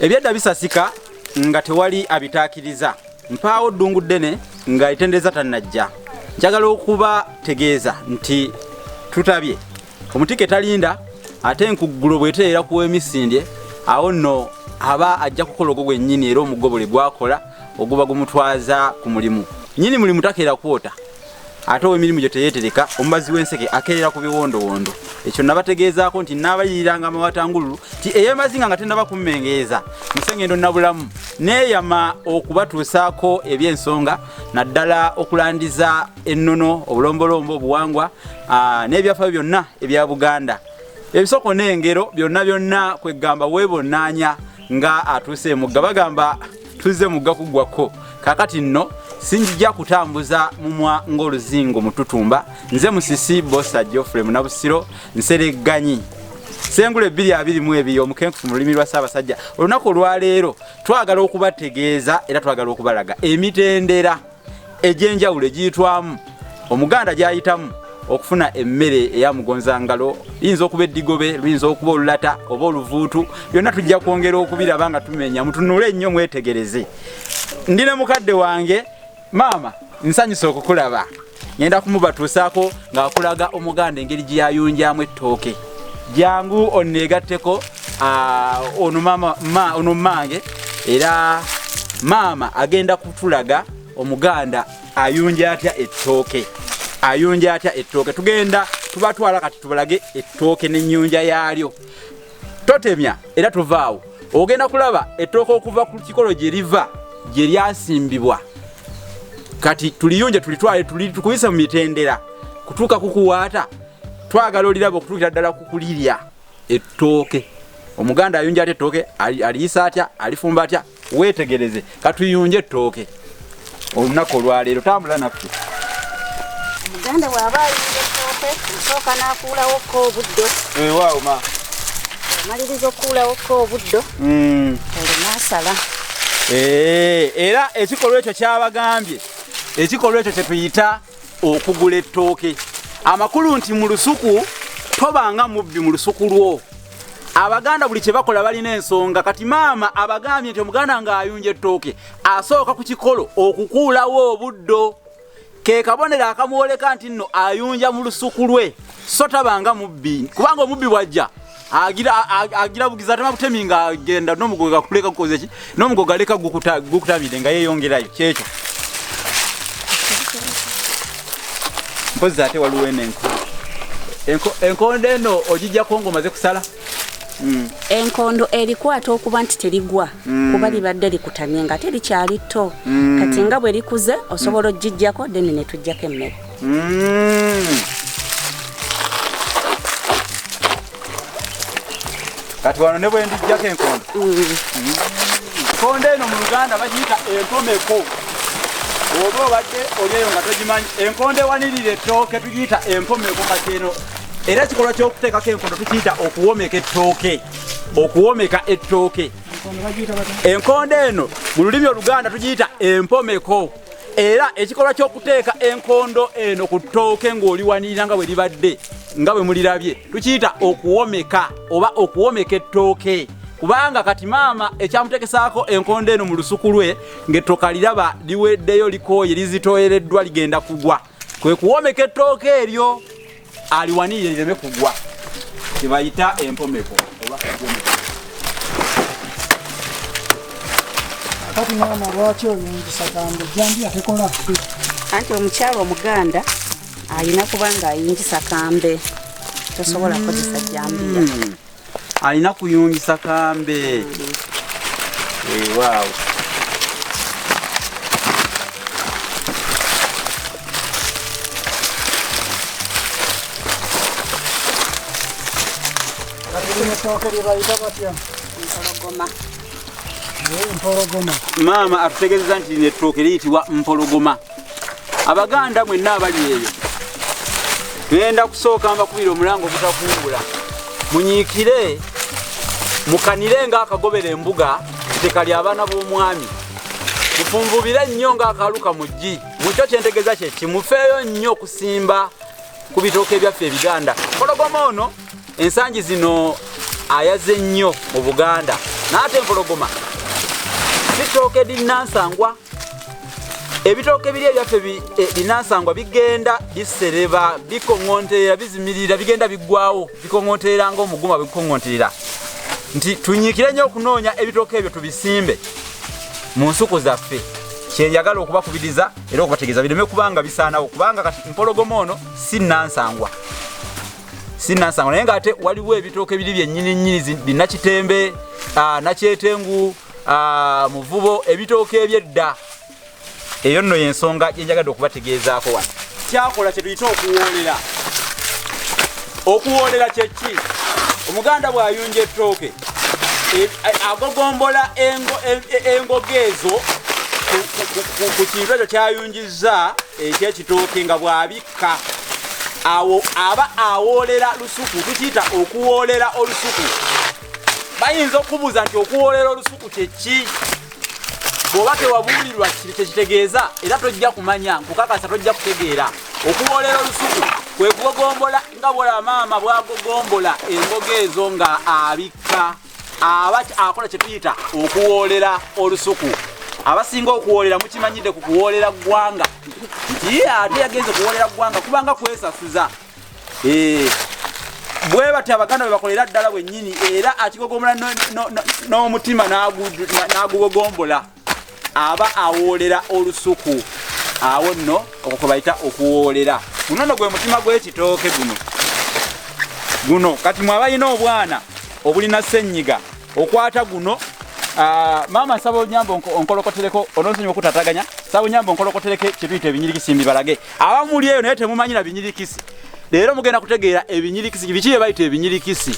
Ebyedda bisasika nga tewali abitaakiriza. Mpaawo ddungu ddene nga etendereza tannajja. Njagala okubategeeza nti tutabye. Omutike talinda ate enkuggulo bw'etereera ku w'emisindye awo nno aba ajja kukola ogwo gwennyini era omugobole gwakola oguba gumutwaza ku mulimu. Nnyini mulimu takeera kwota. Ate ow'emirimu gye teyeetereka, omubazzi w'enseke akeerera ku biwondowondo. Ekyo nabategeezaako nti naabayiriranga amawatangululu nti ey'emazinga nga tennaba kummengeeza Musengendo Nabulamu neeyama okubatuusaako eby'ensonga naddala okulandiza ennono, obulombolombo, obuwangwa n'ebyafaayo byonna ebya Buganda. Ebisoko n'engero byonna byonna kweggamba weebonnaanya nga atuuse emugga bagamba tuzze mugga kuggwako. Kakati nno sinjija kutambuza mumwa ng'oluzingo mututumba. Nze Musisi Bosa Geoffrey Munabusiro Nseregganyi Sengule 2022 omukenkufu mu lulimi lwa Ssaabasajja. Olunaku olwaleero twagala okubategeeza era twagala okubalaga emitendera egy'enjawulo egiyitwamu Omuganda gy'ayitamu okufuna emmere eya mugonzangalo. Liyinza okuba eddigobe, luyinza okuba olulata oba oluvuutu, byonna tujja kwongera okubiraba nga tumenya. Mutunule nnyo mwetegereze. Ndi ne mukadde wange maama, nsanyusa okukulaba. Ngenda kumubatuusaako ng'akulaga Omuganda engeri gye yayunjamu ettooke. Jangu onneegatteko. Ono maama, ono mmange, era maama agenda kutulaga Omuganda ayunja atya ettooke, ayunja atya ettooke. Tugenda tubatwala kati tubalage ettooke n'ennyunja yaalyo. Totemya era tuvaawo, ogenda kulaba ettooke okuva ku kikolo gye liva gye lyasimbibwa. Kati tuliyunje, tulitwale, tukuyise mu mitendera kutuuka ku kuwaata. Twagala oliraba okutuukira ddala ku kulirya ettooke. Omuganda ayunja atya ettooke, aliyisa atya, alifumba atya? Weetegereze. Katuyunje ettooke olunaku olwaleero, tambula naffe. Omuganda bw'aba ayunja ettooke asooka n'akuulawokko obuddo. Weewaawo ma. Amaliriza okukuulawokko obuddo, olwo n'asala. Era ekikolwa ekyo kyabagambye, ekikolwa ekyo kye tuyita okugula ettooke. Amakulu nti mu lusuku tobanga mubbi mu lusuku lwo. Abaganda buli kye bakola balina ensonga. Kati maama abagambye nti Omuganda ng'ayunja ettooke asooka ku kikolo okukuulawo obuddo, ke kabonero akamwoleka nti nno ayunja mu lusuku lwe, so tabanga mubbi, kubanga omubbi bw'ajja agira bugiza atema butemi ng'agenda n'omugogo gakuleka gukoze ki, n'omugogo galeka gukutamire nga yeeyongerayo. Kyekyo mpozi. Ate waliwo eno enkondo eno ogijjako ng'omaze kusala. Enkondo erikwata okuba nti terigwa, kuba libadde likutamye nga terikyali tto. Kati nga bwe likuze osobola ogijjako, then ne tujjako emmere. Kati wano ne bwe ndijjako enkondo, enkondo eno mu Luganda bagiyita empomeko. Oba obadde oli eyo nga togimanyi, enkondo ewanirira ettooke tugiyita empomeko. Kati eno era ekikolwa ky'okuteekako enkondo tukiyita okuwomeka ettooke, okuwomeka ettooke. Enkondo eno mu lulimi Oluganda tugiyita empomeko, era ekikolwa ky'okuteeka enkondo eno ku ttooke ng'oliwanirira nga bwe libadde nga bwe mulirabye tukiyita okuwomeka oba okuwomeka ettooke. Kubanga kati maama ekyamutekesaako enkondo eno mu lusuku lwe ng'ettooka liraba liweddeyo, likooye, lizitooyereddwa, ligenda kugwa, kwe kuwomeka ettooke eryo aliwanirire lireme kugwa, kyebayita empomeko oba okuwomeka. Kati maama, lwaki oyungisa kambe? Jambiya tekola? Anti omukyalo Omuganda alina kuba ng'ayungisa kambe, tosobola kukozesa jambiya. Alina kuyungisa kambe. Weewaawo. Kati lino ettooke lye bayita batya? Empologoma. Empologoma. Maama atutegeezeza nti lino ettooke liyitibwa mpologoma. Abaganda mwenna abali eyo, ŋŋenda kusooka mbakubira omulanga ogutakungula. Munyiikire mukanire ng'akagobera embuga tekali abaana b'omwami. Mufunvubire nnyo ng'akaaluka mu ggi. Mukyo kyentegeeza kye kimufeeyo nnyo okusimba ku bitooke ebyaffe ebiganda. Mpologoma ono ensangi zino ayaze nnyo mu Buganda. N'ate empologoma si ttooke linnansangwa. Ebitooke biri ebyaffe binnansangwa bigenda bisereba, bikoŋŋonterera, bizimirira, bigenda biggwawo, bikoŋŋonterera ng'omuguma bikoŋŋonterera. Nti tunyiikire nnyo okunoonya ebitooke ebyo tubisimbe mu nsuku zaffe. Kyenjagala okubakubiriza era okubategeeza bireme kubanga bisaanawo, kubanga kati mpologoma ono si nnansangwa, si nnansangwa, naye ng'ate waliwo ebitooke biri byennyini nnyini, binnakitembe, nakyetengu, muvubo, ebitooke eby'edda. Eyo nno y'ensonga gye njagadde okubategeezaako wano. Kyakola kye tuyita okuwoolera. Okuwoolera kye ki? Omuganda bw'ayunja ettooke agogombola engogo ezo ku kintu ekyo kyayunjizza eky'ekitooke nga bw'abikka, awo aba awoolera lusuku. Tukiyita okuwoolera olusuku. Bayinza okubuuza nti okuwoolera olusuku kye ki? Bw'oba tewabuulirwa kyekitegeeza era tojja kumanya, nkukakasa tojja kutegeera. Okuwoolera olusuku kwe kugogombola nga bw'olaba maama bw'agogombola engogo ezo nga abikka, aba akola kye tuyita okuwoolera olusuku. Abasinga okuwoolera mukimanyidde ku kuwoolera ggwanga, nti ate yagenze kuwoolera ggwanga kubanga kwesasuza. Bwe batyo Abaganda bwe bakolera ddala bwennyini, era akigogombola n'omutima n'agugogombola, aba awoolera olusuku. Awo nno okwo kwe bayita okuwoolera. Guno nno gwe mutima gw'ekitooke guno guno. Kati mwe abalina obwana obulina ssenyiga, okwata guno. Maama nsaba onyambe onkolokotereko, ononsonyiwa okutataganya, nsaba onyambe onkolokotereko kye tuyita ebinyirikisi mbibalage. Abamuli eyo naye temumanyi na binyirikisi, leero mugenda kutegeera ebinyirikisi biki bye bayita ebinyirikisi.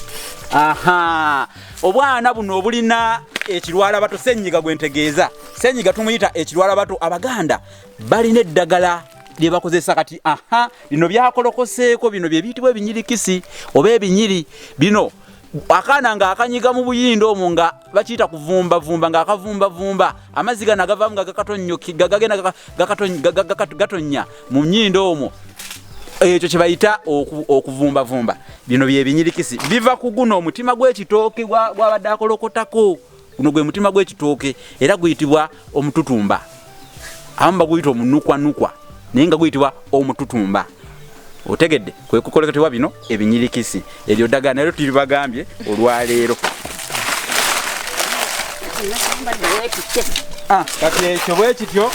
Aha, obwana buno obulina ekirwala bato, ssenyiga gwe ntegeeza, ssenyiga tumuyita ekirwala bato. Abaganda balina eddagala lye bakozesa. Kati aha, bino byakolokoseeko, bino bye biyitibwa ebinyirikisi oba ebinyiri. Bino akaana ng'akanyiga mu buyindo omwo nga bakiyita kuvumbavumba, ng'akavumbavumba amazzi gano agavaamu nga gagenda gatonnya mu nnyindo omwo, ekyo kye bayita okuvumbavumba. Bino bye binyirikisi, biva ku guno omutima gw'ekitooke gwabadde akolokotako. Guno gwe mutima gw'ekitooke era guyitibwa omututumba, abamu baguyita omunukwanukwa, naye nga guyitibwa omututumba. Otegedde? Kwe kukoleketebwa bino ebinyirikisi. Eryo ddagala nalyo tulibagambye olwaleero. Kati ekyo bwe kityo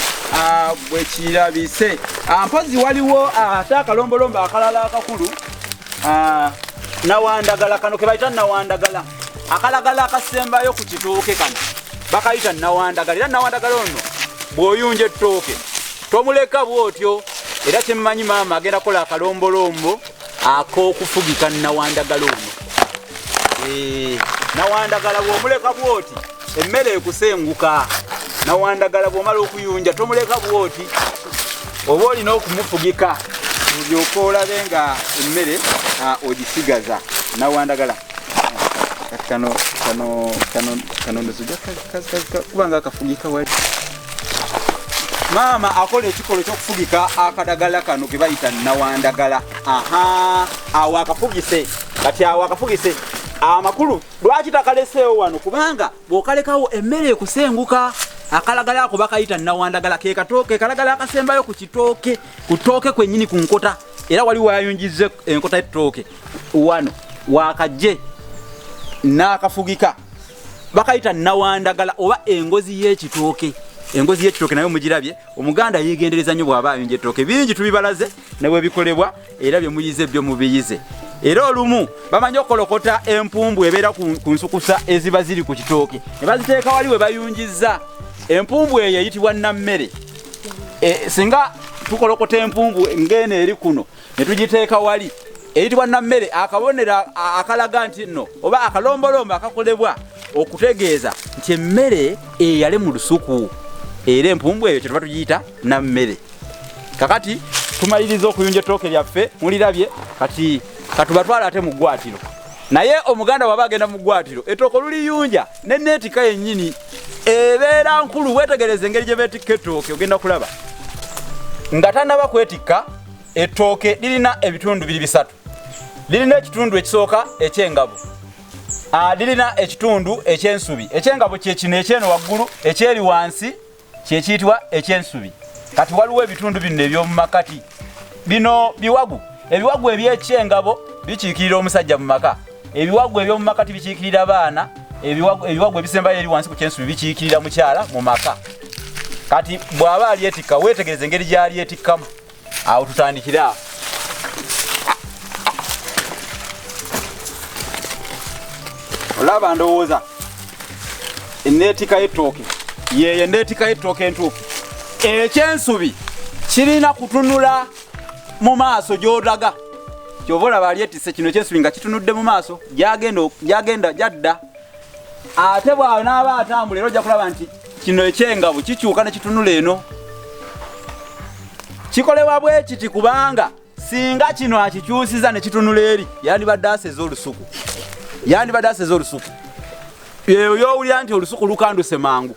bwe kirabise. Mpozi waliwo ate akalombolombo akalala akakulu, nawandagala. Kano ke bayita nawandagala, akalagala akasembayo ku kitooke kano bakayita nawandagala. Era nawandagala ono bw'oyunja ettooke tomuleka bw'otyo, era kyemmanyi maama agenda kukola akalombolombo ak'okufugika nawandagala ono. Nawandagala bw'omuleka bw'oti emmere ekusenguka. Nawandagala bw'omala okuyunja tomuleka bw'oti, oba olina okumufugika olyoke olabe nga emmere ogisigaza. Nawandagala kati kano kano kano kano ndozuja kubanga akafugika wali. Maama akola ekikolo ky'okufugika akadagala kano ke bayita nawandagala. Aha, awo akafugise. Kati awo akafugise, amakulu lwaki takaleseewo wano? Kubanga bw'okalekawo emmere ekusenguka. Akalagala ako bakayita nawandagala, ke katooke kalagala akasembayo ku kitooke, ku ttooke kwennyini, ku nkota. Era wali wayungiza enkota y'ettooke wano wakajje n'akafugika, bakayita nawandagala oba engozi y'ekitooke. Engozi y'ekitooke nayo mugirabye. Omuganda yeegendereza nnyo bw'aba ayunja ettooke. Bingi tubibalaze ne bwe bikolebwa, era bye muyize byo mubiyize. Era olumu bamanyi okukolokota empumbu ebeera ku nsukusa eziba ziri ku kitooke ne baziteeka wali we bayungiza. Empumbu eyo eyitibwa nammere. Singa tukolokota empumbu ng'eno eri kuno ne tugiteeka wali, eyitibwa nammere, akabonero akalaga nti nno oba akalombolombo akakolebwa okutegeeza nti emmere eyale mu lusuku, era empumbu eyo kyetuba tugiyita nammere. Kakati tumaliriza okuyunja ettooke lyaffe, mulirabye. Kati katubatwala ate mu ggwatiro. Naye Omuganda bw'aba agenda mu ggwatiro, ettooke oluliyunja neneetika yennyini ebeera nkulu. Weetegereza engeri gye beetikka ettooke, ogenda kulaba nga tannaba kwetikka ettooke lirina ebitundu biri bisatu. Lirina ekitundu ekisooka eky'engabo. Lirina ekitundu ekyensubi. Ekyengabo kye kino ekyeno waggulu, ekyeri wansi kyekiyitibwa ekyensubi. Kati waliwo ebitundu bino eby'omu makati, bino biwagu. Ebiwagu ebyekyengabo bikiikirira omusajja mu maka, ebiwagu eby'omu makati bikiikirira abaana, ebiwagu ebisembayo eri wansi ku kyensubi bikiikirira mukyala mu maka. Kati bw'aba alyetikka, weetegereza engeri gy'alyetikkamu. Awo tutandikire awo. Olaba ndowooza enneetika y'ettooke yeeyo enneetika y'ettooke entuufu. Ekyensubi kirina kutunula mu maaso gy'odaga. Kyova olaba alyetisse kino ekyensubi nga kitunudde mu maaso gyagenda gyadda. Ate bw'anaaba atambula era ojja kulaba nti kino ekyengabo kikyuka ne kitunula eno. Kikolebwa bwe kiti kubanga singa kino akikyusiza ne kitunula eri, yandibadde aseze olusuku. Yandibadde aseze olusuku. Eyo y'owulira nti olusuku lukanduse mangu.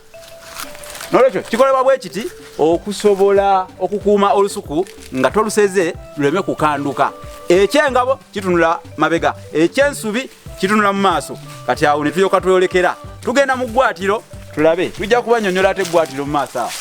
N'olwekyo kikolebwa bwe kiti okusobola okukuuma olusuku nga toluseze luleme kukanduka. Ekyengabo kitunula mabega, ekyensubi kitunula mu maaso. Kati awo ne tulyoka tweyolekera tugenda mu ggwatiro tulabe, tujja kubanyonnyola ate eggwatiro mu maaso awo.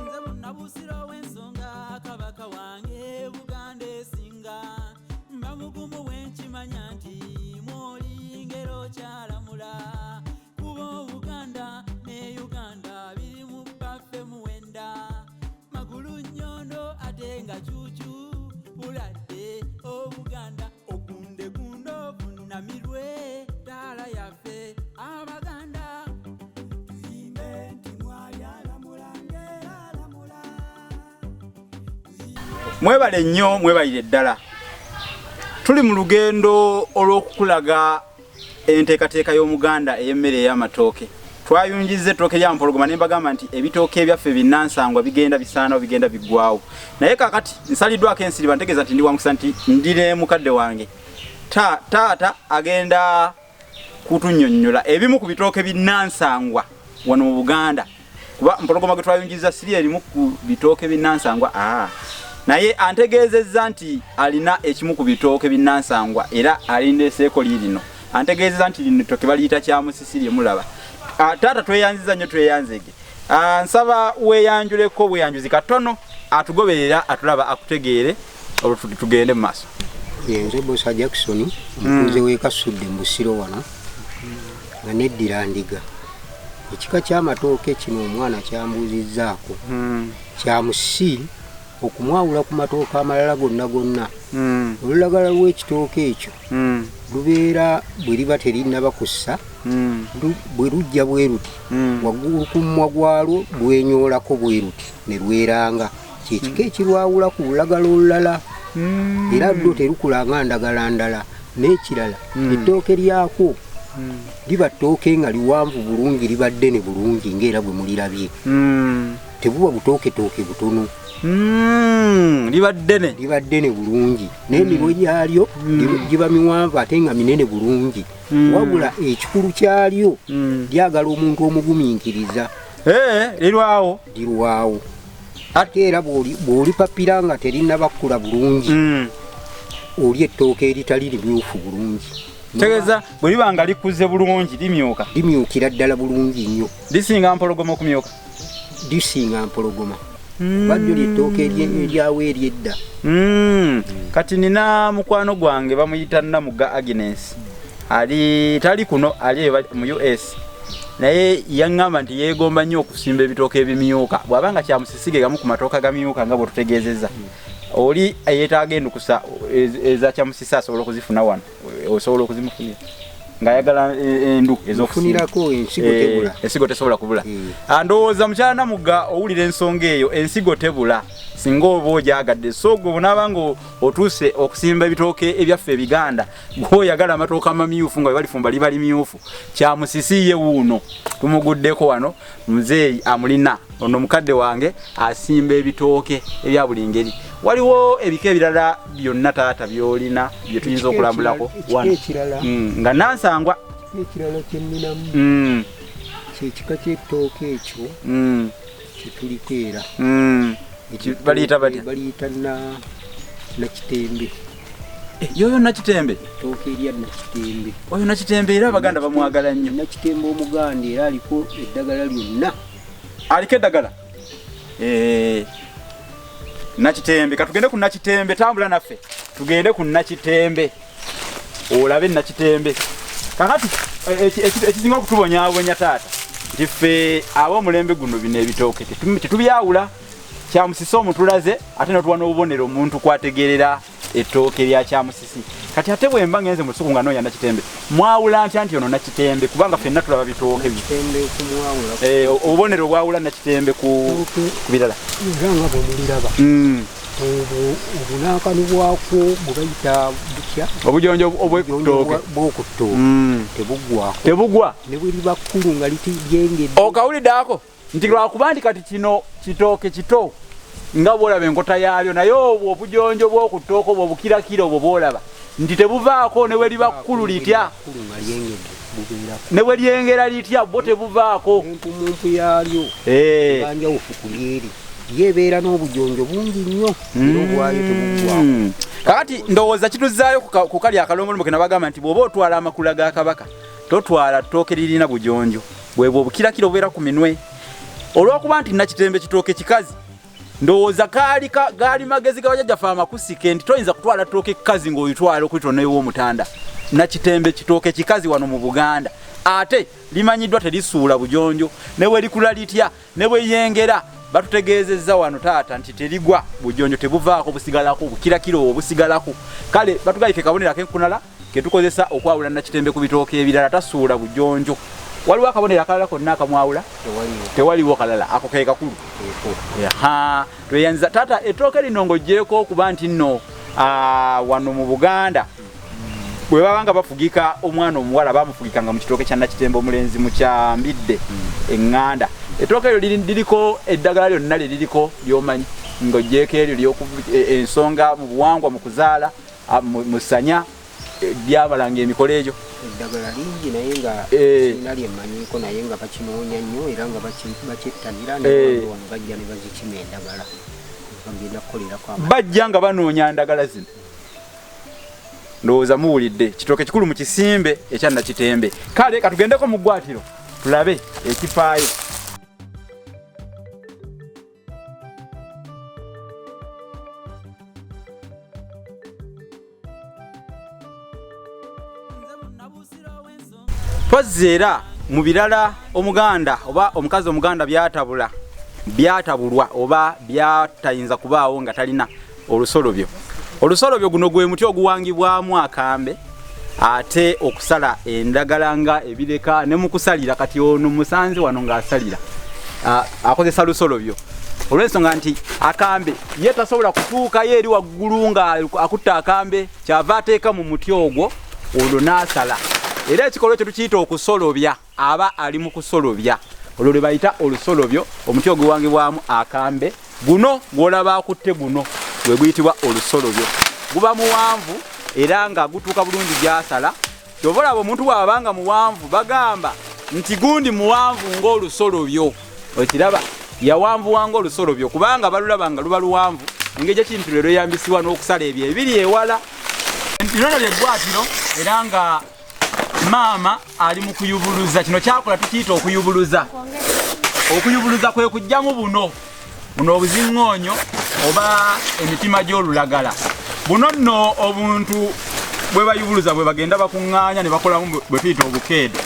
Nze munnabusiro w'ensonga, kabaka wange Buganda esinga. Mba mugumu bwe nkimanya nti mwoli ngero kyalamula. Kuba Obuganda ne Uganda biri mu bbaffe muwenda. Magulu nnyondo ate nga cuucu buladde Obuganda. Ogunde gundo ovunamirwe ddaala yaffe Abaganda. Tuyimbe nti mwali alamula ng'era alamula. Mwebale nnyo, mwebalire ddala. Tuli mu lugendo olw'okukulaga enteekateeka y'Omuganda ey'emmere ey'amatooke. Twayunjizza ettooke lya mpologoma ne mbagamba nti ebitooke ebyaffe binnansangwa bigenda bisaanawo, bigenda biggwawo. Naye kaakati nsaliddwako ensiriba, ntegeeza nti ndi wa mukisa nti ndi ne mukadde wange. Taata agenda kutunnyonnyola ebimu ku bitooke binnansangwa wano mu Buganda. Kuba mpologoma gwe twayunjizza siri erimu ku bitooke binnansangwa. Naye antegeezezza nti alina ekimu ku bitooke binnansangwa era alindeeseeko liirino. Antegeezezza nti lino ettooke baliyita kyamusisi lye mulaba. Taata tweyanziza nnyo, tweyanzege. Nsaba weeyanjuleko obweyanjuzi katono, atugoberera atulaba akutegeere, olwo tugende mu maaso. Nze Bosa Jackson, omutuuze w'e Kasudde mu Busiro wano, nga neddira Ndiga. Ekika ky'amatooke kino omwana kyambuuzizzaako kyamusisi okumwawula ku matooke amalala gonna gonna. Olulagala lw'ekitooke ekyo lubeera bwe liba terinnaba kussa, bwe lujja bwe luti, waggulu ku mumwa gwalwo lwenyoolako bwe luti ne lweranga. Kyekika ekirwawula ku lulagala olulala, era lwo terukula nga ndagala ndala. N'ekirala, ettooke lyakwo liba ttooke nga liwanvu bulungi, liba ddene bulungi ng'era bwe mulirabye. Tebuba butooketooke butono. Liba ddene. Liba ddene bulungi, n'emirwe gyalyo giba miwanvu ate nga minene bulungi. Wabula ekikulu kyalyo lyagala omuntu omugumiikiriza. Lirwawo. Lirwawo. Ate era bw'olipapira nga terinnaba kkula bulungi, oli ettooke eritali limyufu bulungi. Tegeeza bwe liba nga likuze bulungi limyuka. Limyukira ddala bulungi nnyo. Lisinga mpologoma okumyuka? Lisinga mpologoma. Bajjo ly'ettooke eryawo ery'edda. Kati nina mukwano gwange bamuyita Namuga Agnes. Ali tali kuno, ali mu US. Naye yaŋŋamba nti yeegomba nnyo okusimba ebitooke ebimyuka. Bw'aba nga kyamusisige gamu ku matooke agamyuka nga bw'otutegeezezza. Oli yeetaaga endukusa eza kyamusisi asobola okuzifuna wano. Osobola okuzimufunira ng'ayagala endu ez'okusimba. Mufunirako ensigo tebula. Ensigo tesobola kubula. Ndowooza mukyala Namugga owulira ensonga eyo, ensigo tebula singa oba ogyagadde. So gwe bw'onaaba nga otuuse okusimba ebitooke ebyaffe ebiganda, gw'oyagala amatooke amamyufu nga bwe balifumba liba limyufu, kyamusisi ye wuuno tumuguddeko wano, muzeeyi amulina. Ono mukadde wange asimba ebitooke ebya buli ngeri. Waliwo ebika ebirala byonna taata by'olina bye tuyinza okulambulako wano nga nansangwa? Ekirala kye nninamu kyekika ky'ettooke ekyo kyetuliko era baliyita batya? Baliyita Nakitembe. Yoyo Nakitembe? Ettooke erya Nakitembe. Oyo Nakitembe era Abaganda bamwagala nnyo. Nakitembe Omuganda era aliko eddagala lyonna. Aliko eddagala? Nakitembe, katugende ku Nakitembe, tambula naffe. Tugende ku Nakitembe. Olabe Nakitembe. Kakati ekisinga okutubonyaabonya taata nti ffe ab'omulembe guno bino ebitooke tetubyawula. Kyamusisi omutulaze ate n'otuwa n'obubonero omuntu kwategeerera ettooke lya Kyamusisi. Kati ate bwe mba ngenze mu lusuku nga noonya Nakitembe, mwawula ntya nti ono Nakitembe? Kubanga ffenna tulaba bitooke byo. Obubonero obwawula Nakitembe ku birala. Era nga bwe muliraba obunankani bwakwo bwe bayita butya? Obujonjo obw'ettooke bw'okuttooke tebuggwako. Tebugwa? Ne bwe liba kkulu nga lyengedde. Okawulidde ako? Nti lwakuba nti kati kino kitooke kito nga bw'olaba enkota yaalyo, naye obwo obujonjo bw'okuttooke obwo obukirakira obwo bw'olaba nti tebuvaako ne bwe liba kkulu litya, ne bwe lyengera litya bwo tebuvaako. Empumumpu yaalyo ebanjawufu ku lyeri, ye ebeera n'obujonjo bungi nnyo era obwayo tebuggwako. Kakati ndowooza kituzzaayo ku kali akalombolombo ke nabagamba nti bw'oba otwala amakula ga Kabaka totwala ttooke lirina bujonjo, bwebwo obukirakira obubeera ku minwe. Olw'okuba nti Nakitembe kitooke kikazi, ndowooza gaali magezi ga bajjajjaffe amakusike nti toyinza kutwala ttooke kkazi ng'olitwala okuyita ow'omutanda. Nakitembe kitooke kikazi wano mu Buganda, ate limanyiddwa terisuula bujonjo, ne bwe likula litya ne bwe lyengera. Batutegeezezza wano taata nti terigwa bujonjo, tebuvaako, busigalako obukirakira obwo busigalako. Kale batugayike kabonero ak'enkunala ke tukozesa okwawula Nakitembe ku bitooke ebirala, tasuula bujonjo. Waliwo akabonero akalala konna akamwawula? Tewaliwo kalala, ako ke kakulu. Tweyanza taata. Ettooke lino ng'oggyeeko okuba nti nno wano mu Buganda bwe baba nga bafugika omwana omuwala bamufugikanga mu kitooke kya Nakitembe, omulenzi mu kyambidde eŋŋanda. Ettooke eryo liriko eddagala lyonna lye liriko ly'omanyi ng'oggyeeko eryo ensonga mu buwangwa, mu kuzaala, mu ssanya lyabalanga emikolo egyo? Eddagala lingi naye nga sirina lye mmanyiiko, naye nga bakinoonya nnyo era nga bakyettanira, ne wano bajja ne bazikima endagala bagenda kukolerako. Bajja nga banoonya ndagala zino. Ndowooza muwulidde, kitooke kikulu mu kisimbe ekya Nakitembe. Kale katugendeko mu ggwatiro tulabe ekifaayo. Mpozzi era mu birala Omuganda oba omukazi Omuganda byatabulwa oba byatayinza kubaawo nga talina olusolobyo. Olusolobyo guno gwe muti oguwangibwamu akambe ate okusala endagala nga ebireka ne mu kusalira. Kati ono musanze wano ng'asalira akozesa lusolobyo olw'ensonga nti akambe ye tasobola kutuukayo eri waggulu nga akutta akambe, kyava ateeka mu muti ogwo olwo n'asala. Era ekikolwa ekyo tukiyita okusolobya, aba ali mu kusolobya. Olwo lwe bayita olusolobyo, omuti oguwangibwamu akambe guno gw'olaba akutte guno gwe guyitibwa olusolobyo. Guba muwanvu era nga gutuuka bulungi gy'asala. Ky'ova olaba omuntu bw'aba nga muwanvu bagamba nti gundi muwanvu ng'olusolobyo. Okiraba yawanvuwa ng'olusolobyo kubanga balulaba nga luba luwanvu, engeri ekintu lwe lweyambisibwa n'okusala ebyo ebiri ewala. Lino lye ggwatiro era nga maama ali mu kuyubuluza. Kino kyakola tukiyita okuyubuluza. Okuyubuluza kwe kujjamu buno obuziŋŋoonyo oba emitima gy'olulagala. Buno nno obuntu bwe bayubuluza bwe bagenda bakuŋŋaanya ne bakolamu bwe tuyita obukeede.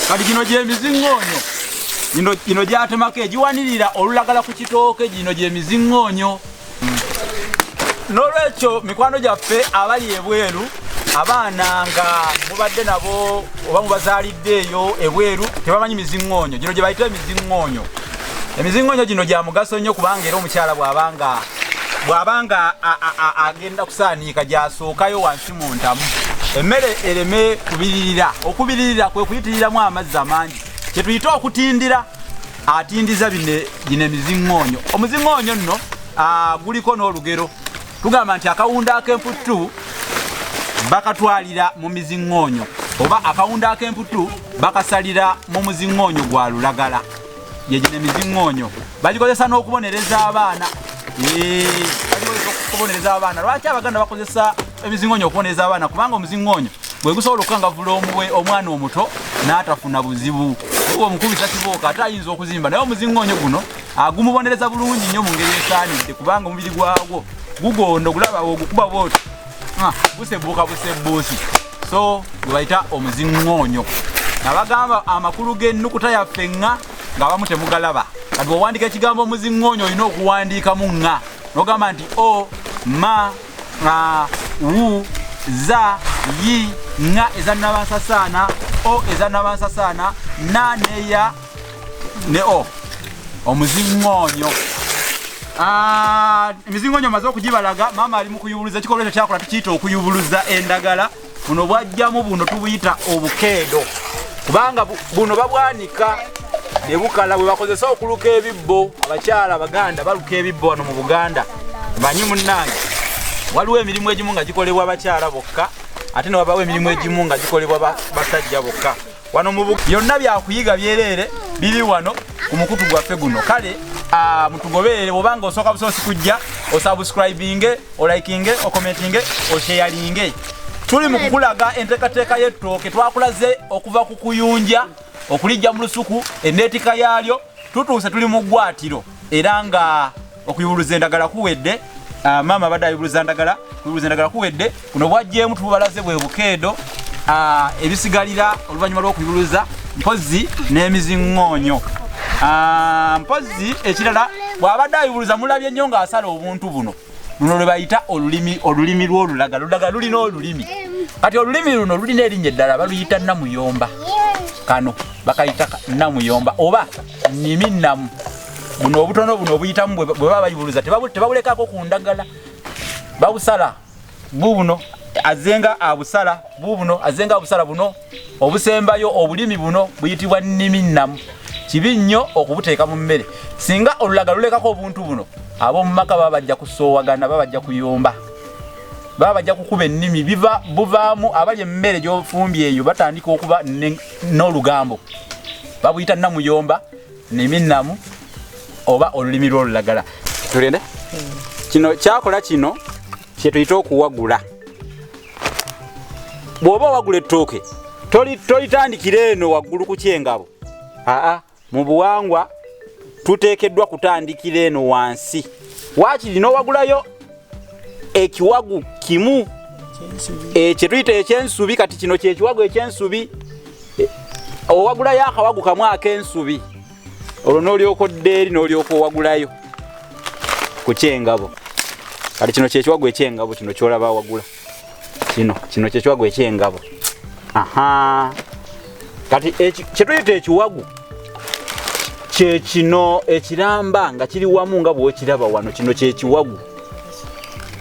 Kati gino gy'emiziŋŋoonyo gino gyatemako egiwanirira olulagala ku kitooke, gino gy'emiziŋŋoonyo. N'olwekyo mikwano gyaffe abali ebweru, abaana nga mubadde nabo oba mubazaalidde eyo ebweru tebamanyi miziŋŋoonyo, gino gye bayita emiziŋŋoonyo. Emiziŋŋoonyo gino gya mugaso nnyo kubanga era omukyala bw'abanga agenda kusaaniika gy'asookayo wansi mu ntamu, emmere ereme kubiririra. Okubiririra kwe kuyitiriramu amazzi amangi, kye tuyita okutindira. Atindiza gino emiziŋŋoonyo. Omuziŋŋoonyo nno guliko n'olugero. Tugamba nti akawunda ak'emputtu bakatwalira mu miziŋŋoonyo, oba akawunda ak'emputtu bakasalira mu muziŋŋoonyo gwa lulagala. Ye gino emiziŋŋoonyo bagikozesa n'okubonereza abaana. Bagikozesa okubonereza abaana. Lwaki Abaganda bakozesa emiziŋŋoonyo okubonereza abaana? Kubanga omuziŋŋoonyo gwe gusobola okukangavvula omwana omuto n'atafuna buzibu. Oba omukubisa kibooka ate ayinza okuzimba, naye omuziŋŋoonyo guno gumubonereza bulungi nnyo mu ngeri esaanidde, kubanga omubiri gwagwo gugonda, ogulaba ogukuba bwoti busebbuuka busebbuusi. So gwe bayita omuziŋŋoonyo. Nabagamba amakulu g'ennukuta yaffe ŋŋa ng'abamu temugalaba. Kati bw'owandiika ekigambo omuziŋŋoonyo olina okuwandiikamu ŋŋa, n'ogamba nti o ma a wu za yi ŋŋa eza nnabansasaana, o eza nnabansasaana, na ne ya ne o. Omuziŋŋoonyo. Emiziŋŋoonyo maze okugibalaga. Maama ali mu kuyubuluza. Ekikolwa ekyo kyakola tukiyita okuyubuluza endagala. Buno bwajjamu buno tubuyita obukeedo, kubanga buno babwanika ne bukala, bwe bakozesa okuluka ebibbo. Abakyala Abaganda baluka ebibbo wano mu Buganda. Manyi munnange, waliwo emirimu egimu nga gikolebwa abakyala bokka, ate ne wabawo emirimu egimu nga gikolebwa basajja bokka. Wano mu byonna byakuyiga byereere biri wano ku mukutu gwaffe guno. Kale mutugoberere. Bwobanga osooka busoosi kujja, osubscribinge, olikinge, okomentinge, osharinge. Tuli mu kukulaga enteekateeka y'ettooke. Twakulaze okuva ku kuyunja, okulijja mu lusuku, enneetika yaalyo. Tutuuse tuli mu ggwatiro, era nga okuyubuluza endagala kuwedde. Maama abadde ayubuluza ndagala, kuyubuluza endagala kuwedde. Buno bwajjeemu tubalaze bwe bukeedo, ebisigalira oluvannyuma lw'okuyubuluza, mpozzi n'emiziŋŋoonyo. Mpozzi ekirala, bw'abadde ayubuluza mulabye nnyo ng'asala obuntu buno. Luno lwe bayita olulimi, olulimi lw'olulagala. Olulagala lulina olulimi. Kati olulimi luno lulina erinnya eddala, baluyita namuyomba. Kano bakayita namuyomba oba nnimi nnamu. Buno obutono buno obuyitamu bwe baba bayubuluza tebabulekako ku ndagala, babusala. Bubuno azenga abusala, bubuno azenga abusala. Buno obusembayo obulimi buno buyitibwa nnimi nnamu. Kibi nnyo okubuteeka mu mmere. Singa olulaga lulekako obuntu buno, ab'omu maka baba bajja kusoowagana, baba bajja kuyomba, baba bajja kukuba ennimi. Biva buvaamu abali emmere gy'ofumbye eyo batandika okuba n'olugambo. Babuyita namuyomba, nnimi nnamu oba olulimi lw'olulagala. Tugende. Kino kyakola, kino kyetuyita okuwagula. Bw'oba owagula ettooke tolitandikira eno waggulu ku kyengabo. Aa, mu buwangwa tuteekeddwa kutandikira eno wansi, waakiri n'owagulayo ekiwagu kimu kyetuyita ekyensubi. Kati kino kyekiwagu ekyensubi. Owagulayo akawagu kamu ak'ensubi, olwo n'olyoka odda eri n'olyoka owagulayo ku kyengabo. Kati kino kyekiwagu ekyengabo, kino kyolaba awagula kino, kino kyekiwagu ekyengabo. Aha, kati kyetuyita ekiwagu kyekino ekiramba nga kiri wamu nga bwokiraba wano. Kino kyekiwagu.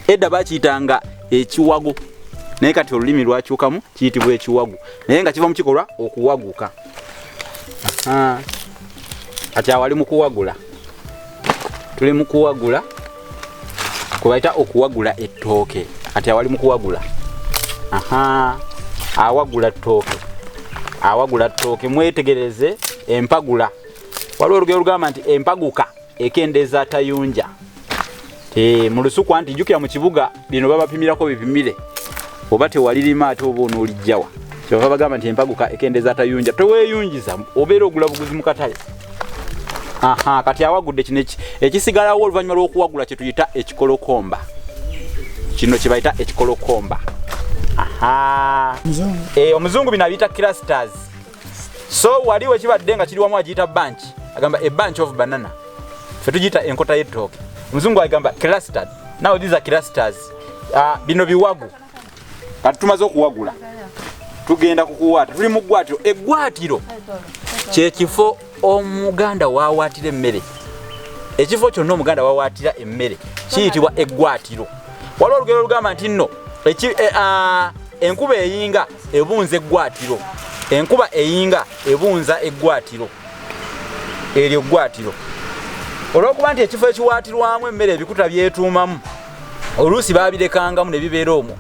Edda bakiyitanga ekiwago, naye kati olulimi lwakyukamu kiyitibwa ekiwagu, naye nga kiva mu kikolwa okuwaguka. Aha. Kati awali mu kuwagula, tuli mu kuwagula kubayita okuwagula ettooke. Kati awali mu kuwagula, aha, awagula ttooke, awagula ttooke. Mwetegereze empagula. Waliwo olugero olugamba nti empaguka ekendeeza atayunja. Mu lusuku anti jjukira mu kibuga bino babapimirako bipimire, oba tewalirima ate oba onoolijjawa. Kyebava bagamba nti empaguka ekendeeza atayunja. Toweeyunjiza, obeera ogula buguzi mu katale. Aha, kati awagudde kino ekisigalawo oluvannyuma lw'okuwagula kye tuyita ekikolokomba. Kino kye bayita ekikolokomba. Aha. Omuzungu bino abiyita clusters. So wali wekibadde nga kiri wamu agiyita bunch, agamba a bunch of banana. Fe tugiyita enkota y'ettooke, omuzungu agamba clustered. Now these are clusters. Bino biwagu. Kati tumaze okuwagula, tugenda kukuwaata. Tuli mu ggwatiro. Eggwatiro kyekifo Omuganda wawaatira emmere. Ekifo kyonna Omuganda wawaatira emmere kiyitibwa eggwatiro. Waliwo olugero olugamba nti nno enkuba eyinga ebunza eggwatiro, enkuba eyinga ebunza eggwatiro. Eryo ggwatiro. Olw'okuba nti ekifo ekiwaatirwamu emmere ebikuta byetuumamu, oluusi baabirekangamu ne bibeera omwo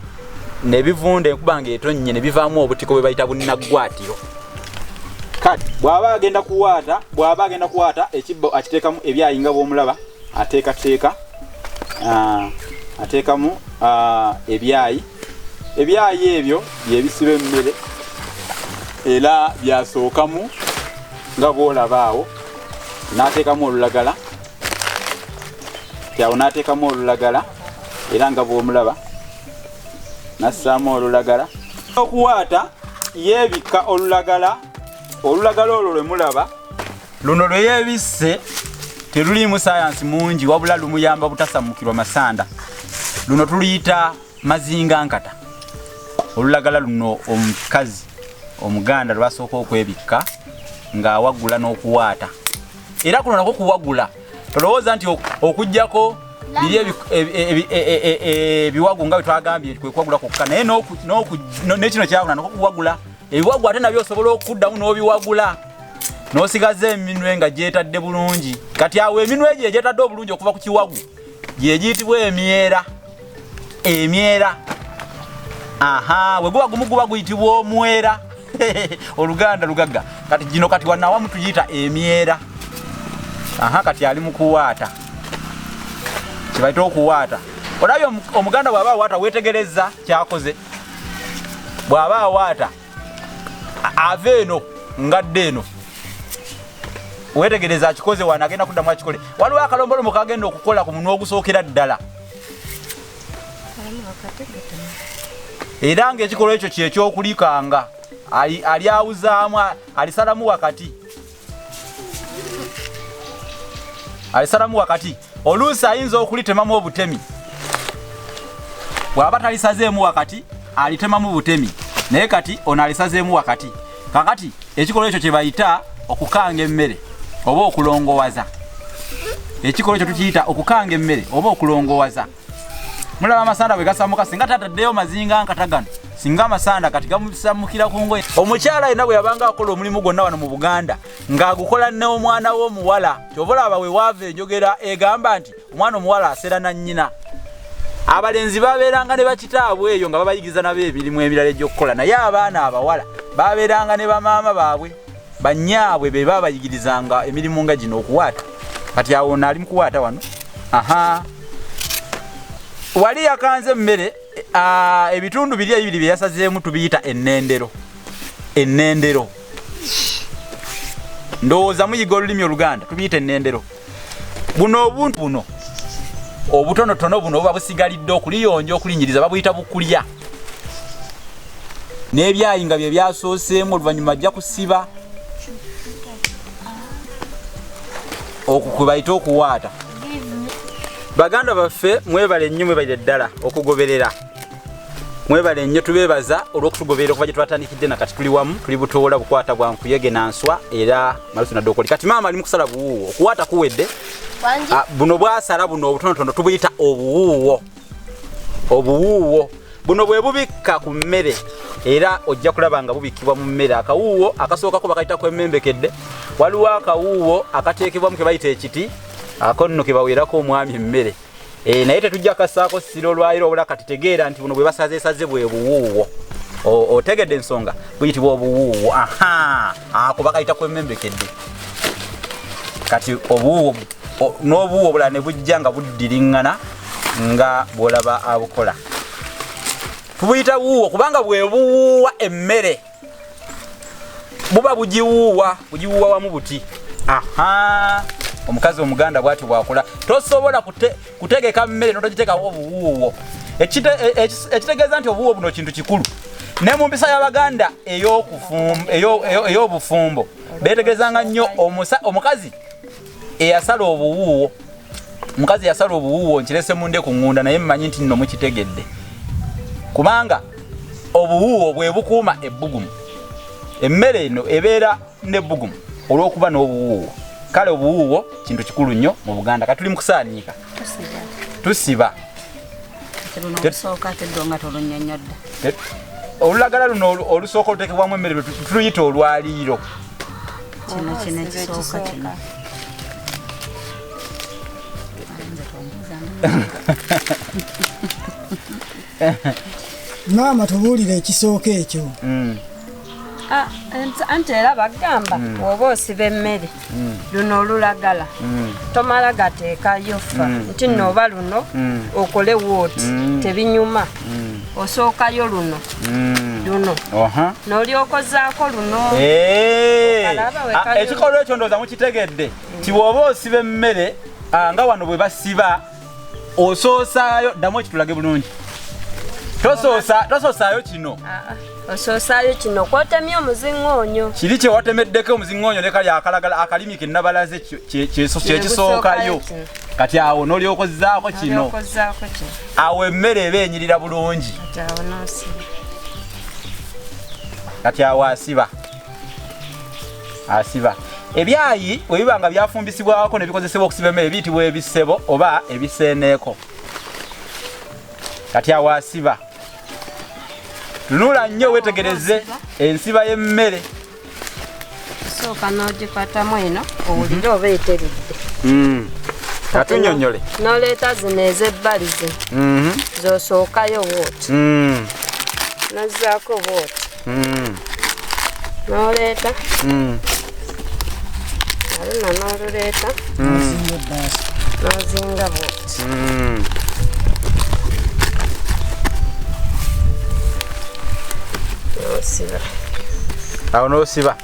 ne bivunda enkuba ng'etonnye ne bivaamu obutiko bwe bayita bunnaggwatiro. Kati bw'aba agenda kuwaata, bw'aba agenda kuwaata ekibbo akiteekamu ebyayi nga bw'omulaba ateekateeka, ateekamu ebyayi. Ebyayi ebyo bye bisiba emmere era byasookamu nga bw'olaba awo, n'ateekamu olulagala. Kati awo n'ateekamu olulagala era nga bw'omulaba n'assaamu olulagala. Okuwaata yeebikka olulagala, olulagala olwo lwe mulaba luno lwe yeebisse teruliimu sayansi mungi, wabula lumuyamba butasammukirwa masanda. Luno tuluyita mazinga nkata. Olulagala luno omukazi Omuganda lwasooka okwebikka ng'awagula n'okuwaata. Era kuno nakwo kuwagula. Tolowooza nti okuggyako biri ebiwagu nga bwe twagambye kwe kuwagula kwokka, naye n'ekino kyawula nakwo kuwagula. Ebiwagu ate nabyo osobola okuddamu n'obiwagula n'osigaza eminwe nga gyetadde bulungi. Kati awo eminwe egyo egyetadde obulungi okuva ku kiwagu gye giyitibwa emyera. Emyera, aha, bwe guba gumu guba guyitibwa omwera. Oluganda lugagga. Kati gino kati wano awamu tugiyita emyera. Aha, kati ali mu kuwaata, kye bayita okuwaata. Olabye Omuganda bw'aba awaata, weetegereza kyakoze. Bw'aba awaata ava eno ngadde eno, weetegereza akikoze wano, agenda kuddamu akikole. Waliwo akalombolomo kagenda okukola ku munwe ogusookera ddala, era ng'ekikolwa ekyo kyekyokulikanga alyawuzaamu, alisalamu wakati, alisalamu wakati. Oluusi ayinza okulitemamu obutemi. Bw'aba talisazeemu wakati alitemamu butemi, naye kati ono alisazeemu wakati. Kakati ekikolwa ekyo kye bayita okukanga emmere oba okulongowaza. Ekikolwa ekyo tukiyita okukanga emmere oba okulongowaza. Mulaba amasanda bwe gasamuka. Singa tataddeyo mazinga nkata gano, singa amasanda kati gamusamukira ku ngoye. Omukyala yenna bwe yabanga akola omulimu gwonna wano mu Buganda ng'agukola n'omwana w'omuwala. Kyova olaba we waava enjogera egamba nti omwana omuwala asera na nnyina. Abalenzi babeeranga ne bakitaabwe eyo nga babayigiriza nabo emirimu emirala egy'okukola, naye abaana abawala babeeranga ne bamaama baabwe, bannyaabwe be babayigirizanga emirimu nga gino, okuwaata. Kati awo ono ali mu kuwaata wano. Aha, wali yakanze emmere. Ebitundu biri ebibiri bye yasazeemu tubiyita ennendero. Ennendero, ndowooza muyiga olulimi Oluganda, tubiyita ennendero. Buno obuntu buno obutonotono buno buba busigalidde okuliyonja okulinyiriza babuyita bukulya, n'ebyayi nga bye byasooseemu. Oluvannyuma ajja kusiba, okwo kwe bayita okuwaata. Baganda baffe, mwebale nnyo, mwebalire ddala okugoberera. Mwebale nnyo, tubeebaza olw'okutugoberera okuva gye twatandikidde nakati tuli wamu. Tuli Butoola, bukwata bwa nkuyege na nswa era malusu na ddokoli. Kati maama ali mu kusala buwuuwo. Okuwaata kuwedde. Buno bwasala buno obutonotono tubuyita obuwuuwo. Obuwuuwo buno bwe bubikka ku mmere, era ojja kulaba nga bubikkibwa mu mmere. Akawuuwo akasookako bakayita kwemmembekedde. Waliwo akawuuwo akateekebwamu ke bayita ekiti, ako nno ke baweerako omwami emmere. Naye tetujja kassaako ssira olwaliro obula. Kati tegeera nti buno bwe basazeesaze bwe buwuuwo. Otegedde ensonga? Buyitibwa obuwuuwo. Aha, ako bakayita kwemmembekedde. Kati obuwuuwo n'obuwuuwo obulala ne bujja nga buddiriŋŋana nga bw'olaba abukola. Tubuyita buwuuwo kubanga bwe buwuuwa emmere, buba bugiwuuwa, bugiwuuwa wamu buti. Aha, omukazi Omuganda bwati bwakola. Tosobola kutegeka mmere notogiteekawo obuwuuwo. Ekitegeeza nti obuwuuwo buno kintu kikulu ne mu mpisa y'Abaganda ey'obufumbo. Beetegerezanga nnyo omukazi eyasala obuwuuwo. Omukazi eyasala obuwuuwo, nkirese munde ku ŋŋunda, naye mmanyi nti nno mukitegedde, kubanga obuwuuwo bwe bukuuma ebbugumu. Emmere eno ebeera n'ebbugumu olw'okuba n'obuwuuwo. Kale obuwuuwo kintu kikulu nnyo mu Buganda. Kati tuli mu kusaaniika, tusiba. Luno olusooka ate ddo nga tolunnyonnyodde. Olulagala luno olusooka oluteekebwamu emmere lwe tuluyita olwaliiro. Kino ekisooka kino. Maama tubuulire ekisooka ekyo. Anti era bagamba oba osiba emmere luno olulagala tomala gateekayo fa nti nno oba luno okole wooti tebinyuma, osookayo luno luno n'olyokozaako luno. Ekikolwa ekyo ndowooza mukitegedde nti bw'oba osiba emmere nga wano bwe basiba osoosaayo, ddamu ekitulage bulungi, tosoosaayo kino, osoosaayo kino kwotemye omuziŋŋoonyo, kiri kye watemeddeko omuziŋŋoonyo ne kali akalagala akalimi ke nabalaze kyekisookayo. Kati awo n'olyokozaako kino, awo emmere eba enyirira bulungi. Kati awo asiba asiba. Ebyayi bwe biba nga byafumbisibwako ne bikozesebwa okusiba emmere biyitibwa ebisebo oba ebiseeneeko. Kati awo asiba. Tunula nnyo weetegereze ensiba y'emmere. Osooka n'ogikwatamu eno owulire oba eteredde. Katunyonnyole. N'oleeta zino ez'ebbali zino z'osookayo bw'oti, n'ozzaako bw'oti, n'oleeta naluno n'oluleeta n'ozinga bw'oti. N'osiba. Awo n'osiba.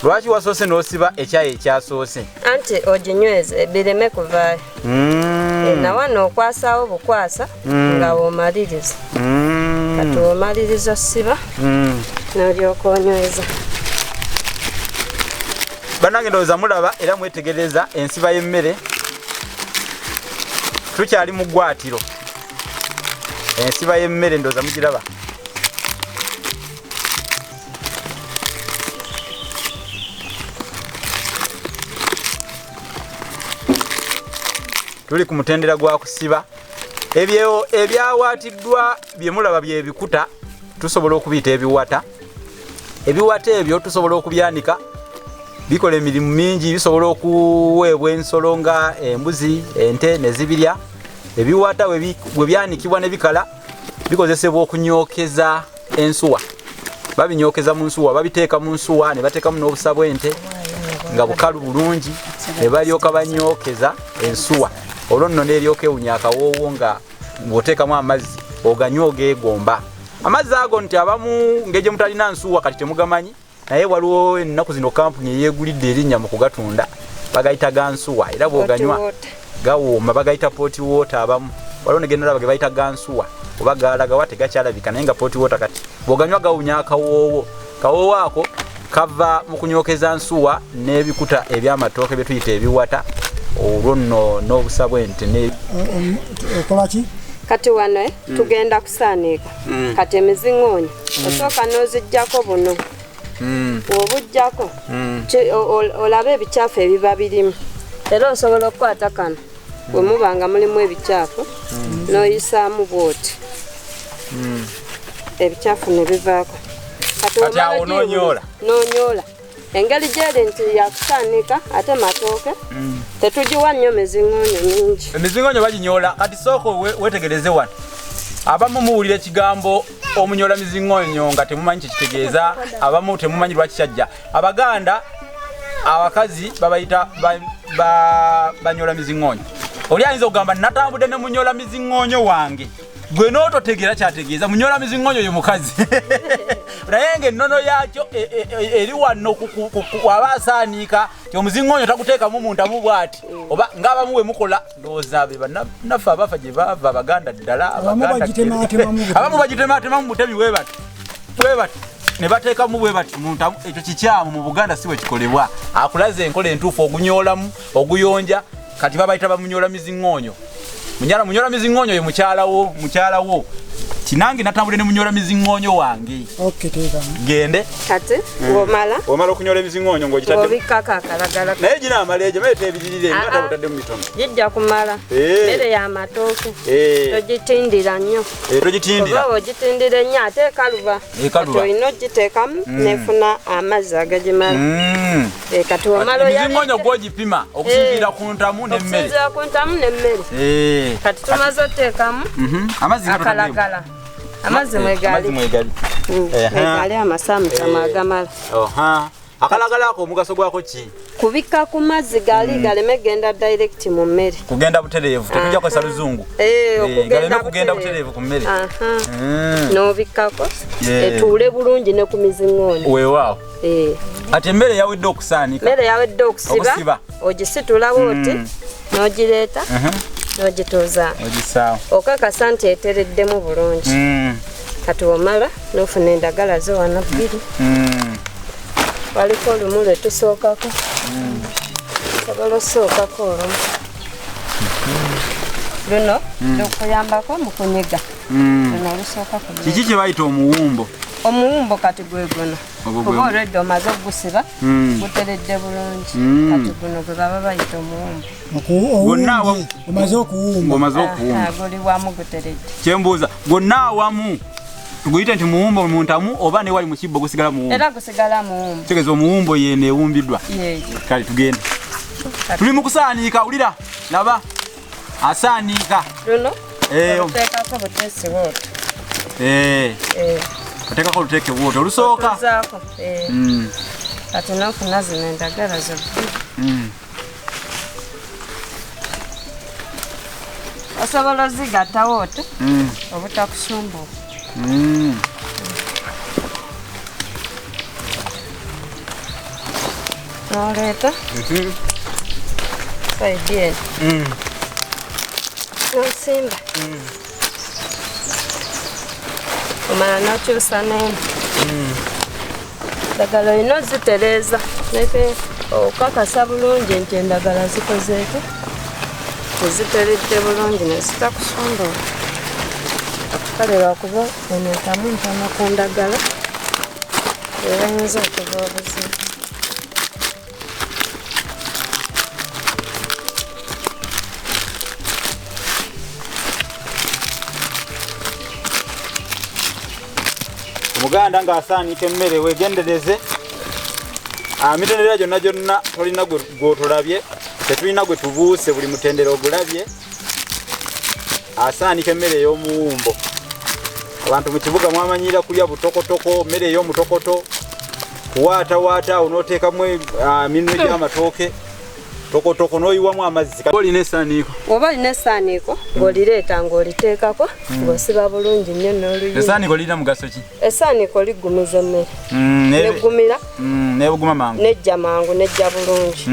Lwaki wasoose n'osiba ekyayi ekyasoose? Anti oginyweze bireme kuvaayo. Nawano okwasaawo bukwasa nga w'omaliriza. Kati w'omaliriza osiba n'olyoka onyweza. Bannange ndowooza mulaba era mwetegereza ensiba y'emmere. Tukyali mu ggwatiro. Ensiba y'emmere ndowooza mugiraba. Tuli ku mutendera gwa kusiba. Ebyo ebyawaatiddwa bye mulaba bye bikuta, tusobola okubiyita ebiwata. Ebiwata ebyo tusobola okubyanika, bikola emirimu mingi, bisobola okuweebwa ensolo nga embuzi, ente ne zibirya. Ebiwata bwe byanikibwa ne bikala bikozesebwa okunyookeza ensuwa. Babinyookeza mu nsuwa, babiteeka mu nsuwa ne bateekamu n'obusa bw'ente nga bukalu bulungi, ne balyoka banyookeza ensuwa. Olwo nno n'eryoka ewunya akawoowo nga ng'oteekamu amazzi oganywa ogeegomba. Amazzi ago nti abamu ngeri gye mutalina nsuwa kati temugamanyi, naye waliwo ennaku zino kampuni eyeegulidde erinnya mu kugatunda, bagayita gansuwa, era bw'oganywa gawooma, bagayita pot water. Abamu waliwo ne genalaba ge bayita gansuwa oba galagawa tegakyalabika, naye nga pot water kati bw'oganywa gawunya akawoowo. Kawoowo ako kava mu kunyookeza nsuwa n'ebikuta eby'amatooke bye tuyita ebiwata, olwo nno n'obusa bw'ente. Okola ki? Kati wano tugenda kusaaniika. Kati emiziŋŋoonyo osooka n'oziggyako buno, bw'obuggyako olabe ebikyafu ebiba birimu. Era osobola okukwata kano bwe muba nga mulimu ebikyafu n'oyisaamu bw'oti, ebikyafu ne bivaako. Kati awo n'onyoola. N'onyoola. Engeri gyeri nti yakusaanika ate matooke tetugiwa nnyo miziŋŋoonyo mingi. Emiziŋŋoonyo baginyoola. Kati sooka weetegereze wano. Abamu muwulira ekigambo omunyoola miziŋŋoonyo nga temumanyi kye kitegeeza, abamu temumanyi lwaki kyajja. Abaganda abakazi babayita banyoola miziŋŋoonyo. Oli ayinza okugamba natambudde ne munyoola miziŋŋoonyo wange, gwe n'ototegeera kyategeeza. Munyoola miziŋŋoonyo ye mukazi, naye ng'ennono yaakyo eri wano waba asaaniika ti omuziŋŋoonyo taguteekamu mu ntamu bw'ati, oba ng'abamu bwe mukola. Ndowooza be bannaffe abafa gye baava Abaganda ddala, abamu bagitemaatemamu mu butemi bwe bati bwe bati ne bateekamu bwe bati mu ntamu. Ekyo kikyamu, mu Buganda si bwe kikolebwa. Akulaze enkola entuufu, ogunyoolamu, oguyonja. Kati babayita bamunyoola miziŋŋoonyo. Munyoola miziŋŋoonyo ye mukyala wo, mukyala wo. Kinange natambule ne munyola mizingonyo wange. Okay, teekamu. Gende. Kati womala. Omala okunyola emizingonyo ng'ogitadde. Obikkako akalagala. Naye gina amaleeje mmere teebirire nga tabutadde mu mitono. Gijja kumala. Mmere y'amatooke. Togitindira nnyo. Togitindira. Oba ogitindira ennyo ate ekaluba. Kati olina ogiteekamu nefuna amazzi agagimala. Kati womala oyala. Emizingonyo gw'ogipima okusinziira ku ntamu n'emmere. Okusinziira ku ntamu n'emmere. Kati tumaze oteekamu akalagala. Amazzi mwegali. Mwegali amasamu agamala. Akalagala ako omugaso gwako ki? Kubikka ku mazzi gali galeme genda direct mu mmere. Kugenda butereevu, tetujja kukozesa luzungu. Galeme kugenda butereevu ku mmere. N'obikkako etuule bulungi ne ku mizingoonyo. Weewaawo. Ati emmere yawedde okusaanika. Emmere yawedde okusiba. Ogisitulawo oti n'ogireeta n'ogituuza. Ogisaawo. Okakasa nti etereddemu bulungi. Kati omala n'ofuna endagala zo wano bbiri. Waliko olumu lwe tusookako. Osobola osookako olumu. Luno lukuyambako mu kunyiga. Luno olusooka ku. Kiki kye bayita omuwumbo? Omuwumbo kati gwe guno. Kuba olwedde omaze ogusiba guteredde bulungi. Kati guno gwe baba bayita omuwumbo. Gwonna awamu omaze okuwumba. Omaze okuwumba. Guli wamu guteredde. Kyembuuza gwonna awamu tuguyite nti muwumbo mu ntamu oba ne wali mu kibbo gusigala muwumbo? Era gusigala muwumbo. Kitegeeza omuwumbo yeno ewumbiddwa. Kale tugende. Tuli mu kusaaniika, wulira laba asaaniika. Luno oluteekako buteesi bw'otyo. Oteekako oluteeke bw'otyo olusooka. Kati n'ofuna zino endagala zo bbiri. Osobola ozigattawo otyo obutakusumbuwa. N'oleeta sayidi eno n'osimba omala n'okyusa n'eno. Endagala olina ozitereeza okakasa bulungi nti endagala zikozeeko teziteredde bulungi ne zitakusumbuwa. Kale lwakuba eno entamu ntono ku ndagala era eyinza okuva obuzibu. Omuganda ng'asaanika emmere weegendereze. Emitendera gyonna gyonna tolina gw'otolabye, tetulina gwe tubuuse, buli mutendera ogulabye. Asaanika emmere ey'omuwumbo. Abantu mu kibuga mwamanyira kulya butokotoko, mmere ey'omutokoto, kuwaatawaata awo n'oteekamu minwe gy'amatooke, tokotoko n'oyiwamu amazzi. Olina essaaniiko? Oba olina essaaniiko ng'olireeta ng'oliteekako ng'osiba bulungi nnyo n'oluyina. Essaaniiko lirina mugaso ki? Essaaniiko liggumiza emmere. Neggumira. Nebuguma mangu. Nejja mangu, nejja bulungi.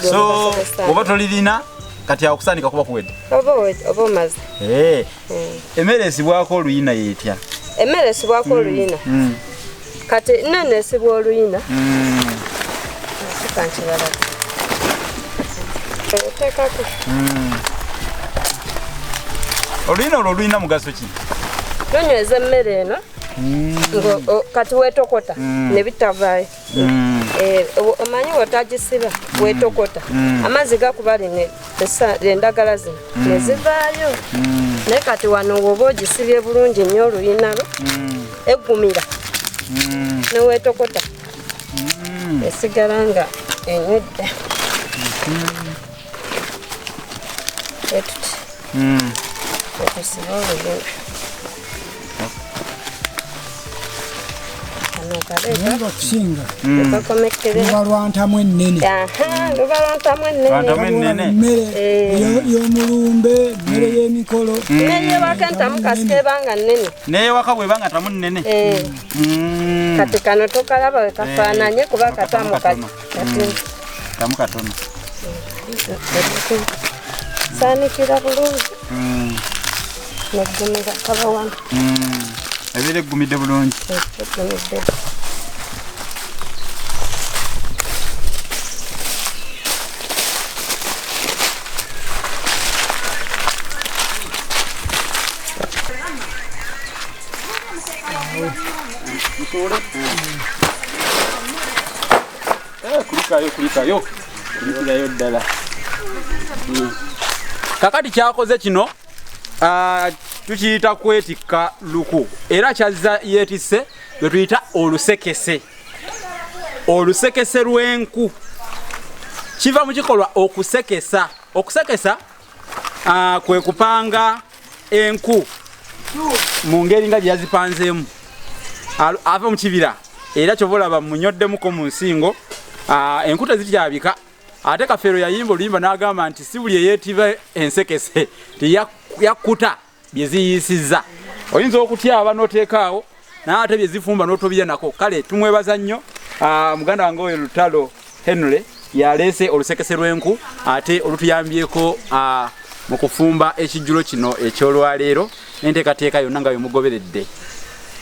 So oba tolirina kati awo okusaanika kuba kuwedde? Oba omaze. Emmere esibwako oluyina yeetya? Emmere esibwako oluyina? Kati nene esibwa oluyina. Kankirala. Oteekako. Oluyina olwo lulina mugaso ki? Lunyweza emmere eno. Kati weetokota ne bitavaayo. Omanyi wotagisiba weetokota. Amazzi gakuba lino endagala zino ne zivaayo. Naye kati wano bw'oba ogisibye bulungi nnyo oluyina lwo eggumira ne weetokota esigala nga enywedde. Etuti otusiba oluyina. Okusinga luba lwa ntamu ennene. Luba lwa ntamu ennene. Mmere y'omulumbe, mmere y'emikolo. Mmere y'ewaka entamu kasita ebanga nnene. N'eyewaka bw'ebanga ntamu nnene. Kati kano tokalaba we kafaananye kuba katamu katono. Tamu katono. Saanikira bulungi. Neggumira kaba wano. Ebeera eggumidde bulungi. Eggumidde. Kulikayo, kulikayo, kulikirayo ddala. Kakati kyakoze kino tukiyita kwetikka luku, era kyazza yeetisse lwe tuyita olusekese. Olusekese lw'enku kiva mu kikolwa okusekesa. Okusekesa kwe kupanga enku mu ngeri nga gye yazipanzeemu. Ava mu kibira, era kyova olaba munyoddemuko mu nsingo. Enku tezityabika. Ate Kafeero yayimba oluyimba n'agamba nti si buli eyeetiba ensekese nti yakkuta bye ziyiisizza. Oyinza okutyaba n'oteekaawo, naye ate bye zifumba n'otobya nako. Kale tumwebaza nnyo muganda wange oyo Lutalo Henry yaleese olusekese lw'enku ate olutuyambyeko mu kufumba ekijjulo kino eky'olwaleero n'enteekateeka yonna nga bwe mugoberedde.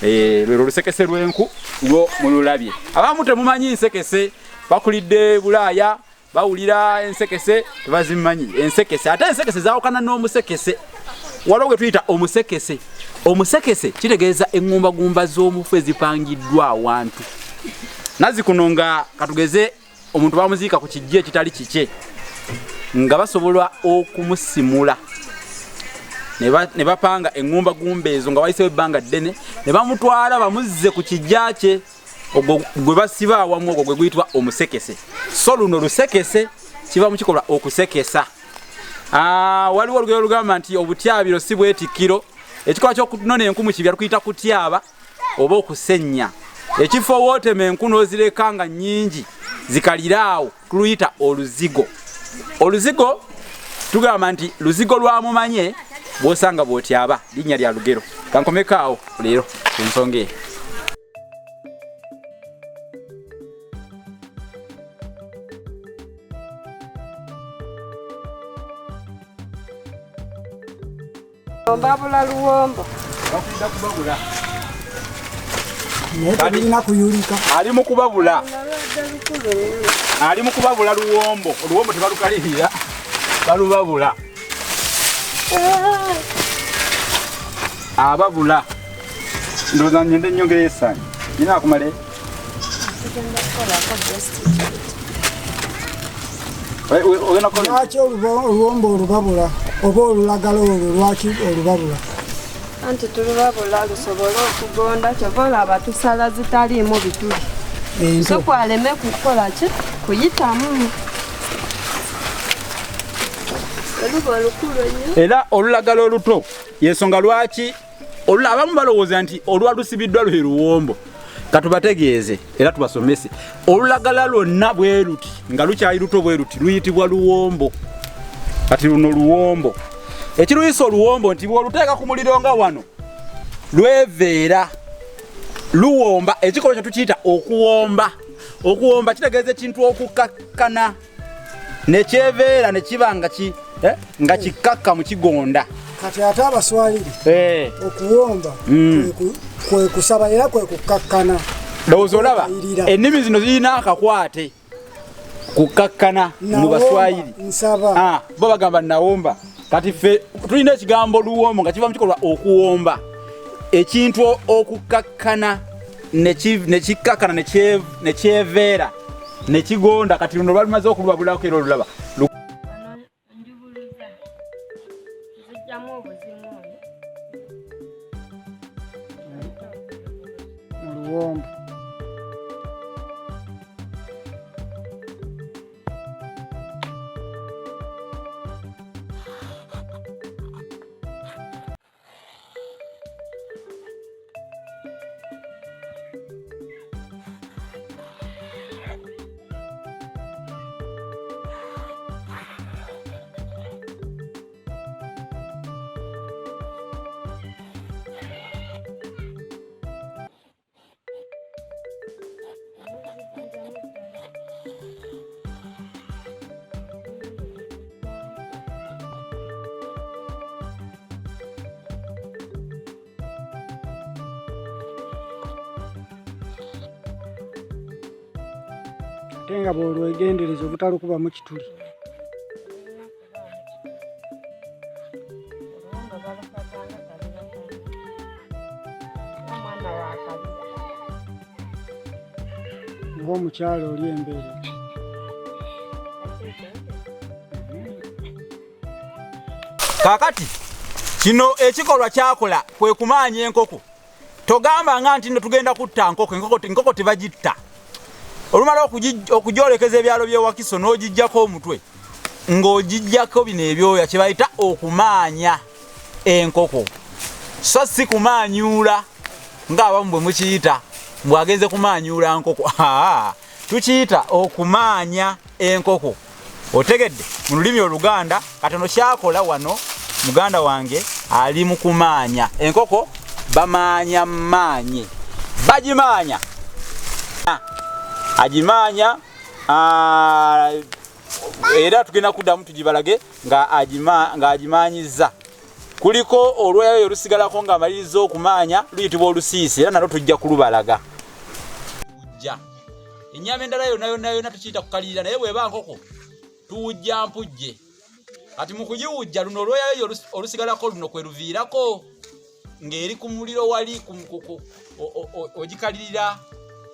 Lwe olusekese lw'enku lwo mululabye. Abamu temumanyi nsekese, bakulidde Bulaaya, bawulira ensekese tebazimanyi. Ensekese ate ensekese zaawukana n'omusekese. Waliwo gwe tuyita omusekese. Omusekese kitegeeza eŋŋumbagumba z'omufu ezipangiddwa awantu. Nazzi kuno nga katugeze omuntu bamuziika ku kijja ekitali kikye, nga basobola okumusimula ne bapanga eŋŋumbagumba ezo nga wayiseewo ebbanga ddene, ne bamutwala bamuzze ku kijja kye, ogwo gwe basiba awamu, ogwo gwe guyitibwa omusekese. So luno lusekese kiva mu kikolwa okusekesa. Waliwo olugero olugamba nti obutyabiro si bwetikkiro. Ekikolwa ky'okunona enku mu kibira tukiyita kutyaba oba okusennya. Ekifo wootema enku n'ozireka nga nnyingi zikalira awo tuluyita oluzigo. Oluzigo tugamba nti luzigo lwa mumanye bw'osanga bw'otyaba, linnya lya lugero. Kankomeko awo leero ku nsonga eyo. Mbabula luwombo. Bakuyita kubabula. Naye tebirina kuyulika. Ali mu kubabula. Ali mu kubabula luwombo. Oluwombo tebalukalirira, balubabula. Ababula. Ndowooza ngende nnyongereyo essaani. Nina akumale. Lwaki oluwombo olubabula oba olulagala olwo lwaki olubabula? Anti tulubabula lusobole okugonda, kyova olaba tusala zitaliimu bituli. Ento. So kwaleme kukola ki? Kuyitamu. Oluba olukulu ennyo. Era olulagala oluto y'ensonga lwaki abamu balowooza nti olwa lusibiddwa lwe luwombo. Katubategeeze era tubasomese. Olulagala lwonna bwe luti nga lukyali luto bwe luti luyitibwa luwombo. Kati luno luwombo. Ekiruyisa oluwombo nti bw'oluteeka ku muliro nga wano lweveera, luwomba. Ekikolwa kye tukiyita okuwomba. Okuwomba kitegeeza ekintu okukakkana ne kyeveera ne kiba nga nga kikkakka mu kigonda. Kati ate Abaswahili okuwomba kwe kusaba era kwe kukakkana. Ndowooza olaba Okukayirira. ennimi zino zirina akakwate kukakkana mu Nawomba, Baswahili. nsaba. Bo bagamba nawomba. Kati ffe tulina ekigambo luwombo nga kiva mu kikolwa okuwomba. Ekintu okukakkana ne kikkakkana ne kyeveera ne kigonda. Kati luno lwalumaze okulubabulako era olulaba. Njubuluza. Nzijjamu obuziŋoonyo. Mu luwombo. Ate nga bw'olwegendereza obutalukubamu kituli. Ng'omukyala oli embeera. Kaakati kino ekikolwa kyakola kwe kumaanya enkoko. Togamba nga nti nno tugenda kutta nkoko, enkoko tebagitta. Olumala okugyolekeza ebyalo by'e Wakiso n'ogiggyako omutwe, ng'ogiggyako bino ebyoya kye bayita okumaanya enkoko, so si kumaanyuula ng'abamu bwe mukiyita mbu agenze kumaanyuula nkoko. Tukiyita okumaanya enkoko. Otegedde mu lulimi Oluganda. Katono kyakola wano muganda wange ali mu kumaanya enkoko. Bamaanya maanye, bagimaanya, agimaanya, era tugenda kuddamu tugibalage ng'agimaanyizza. Kuliko olwoyayo olusigalako ng'amaliriza okumaanya, luyitibwa olusiisi, era nalwo tujja kulubalaga. Ennyama endala yonna yonna yonna tukiyita kukalirira, naye bw'eba nkoko tuwujja mpujje. Kati mu kugiwujja luno olwoyayo olusigalako luno kwe luviirako ng'eri ku muliro wali ogikalirira.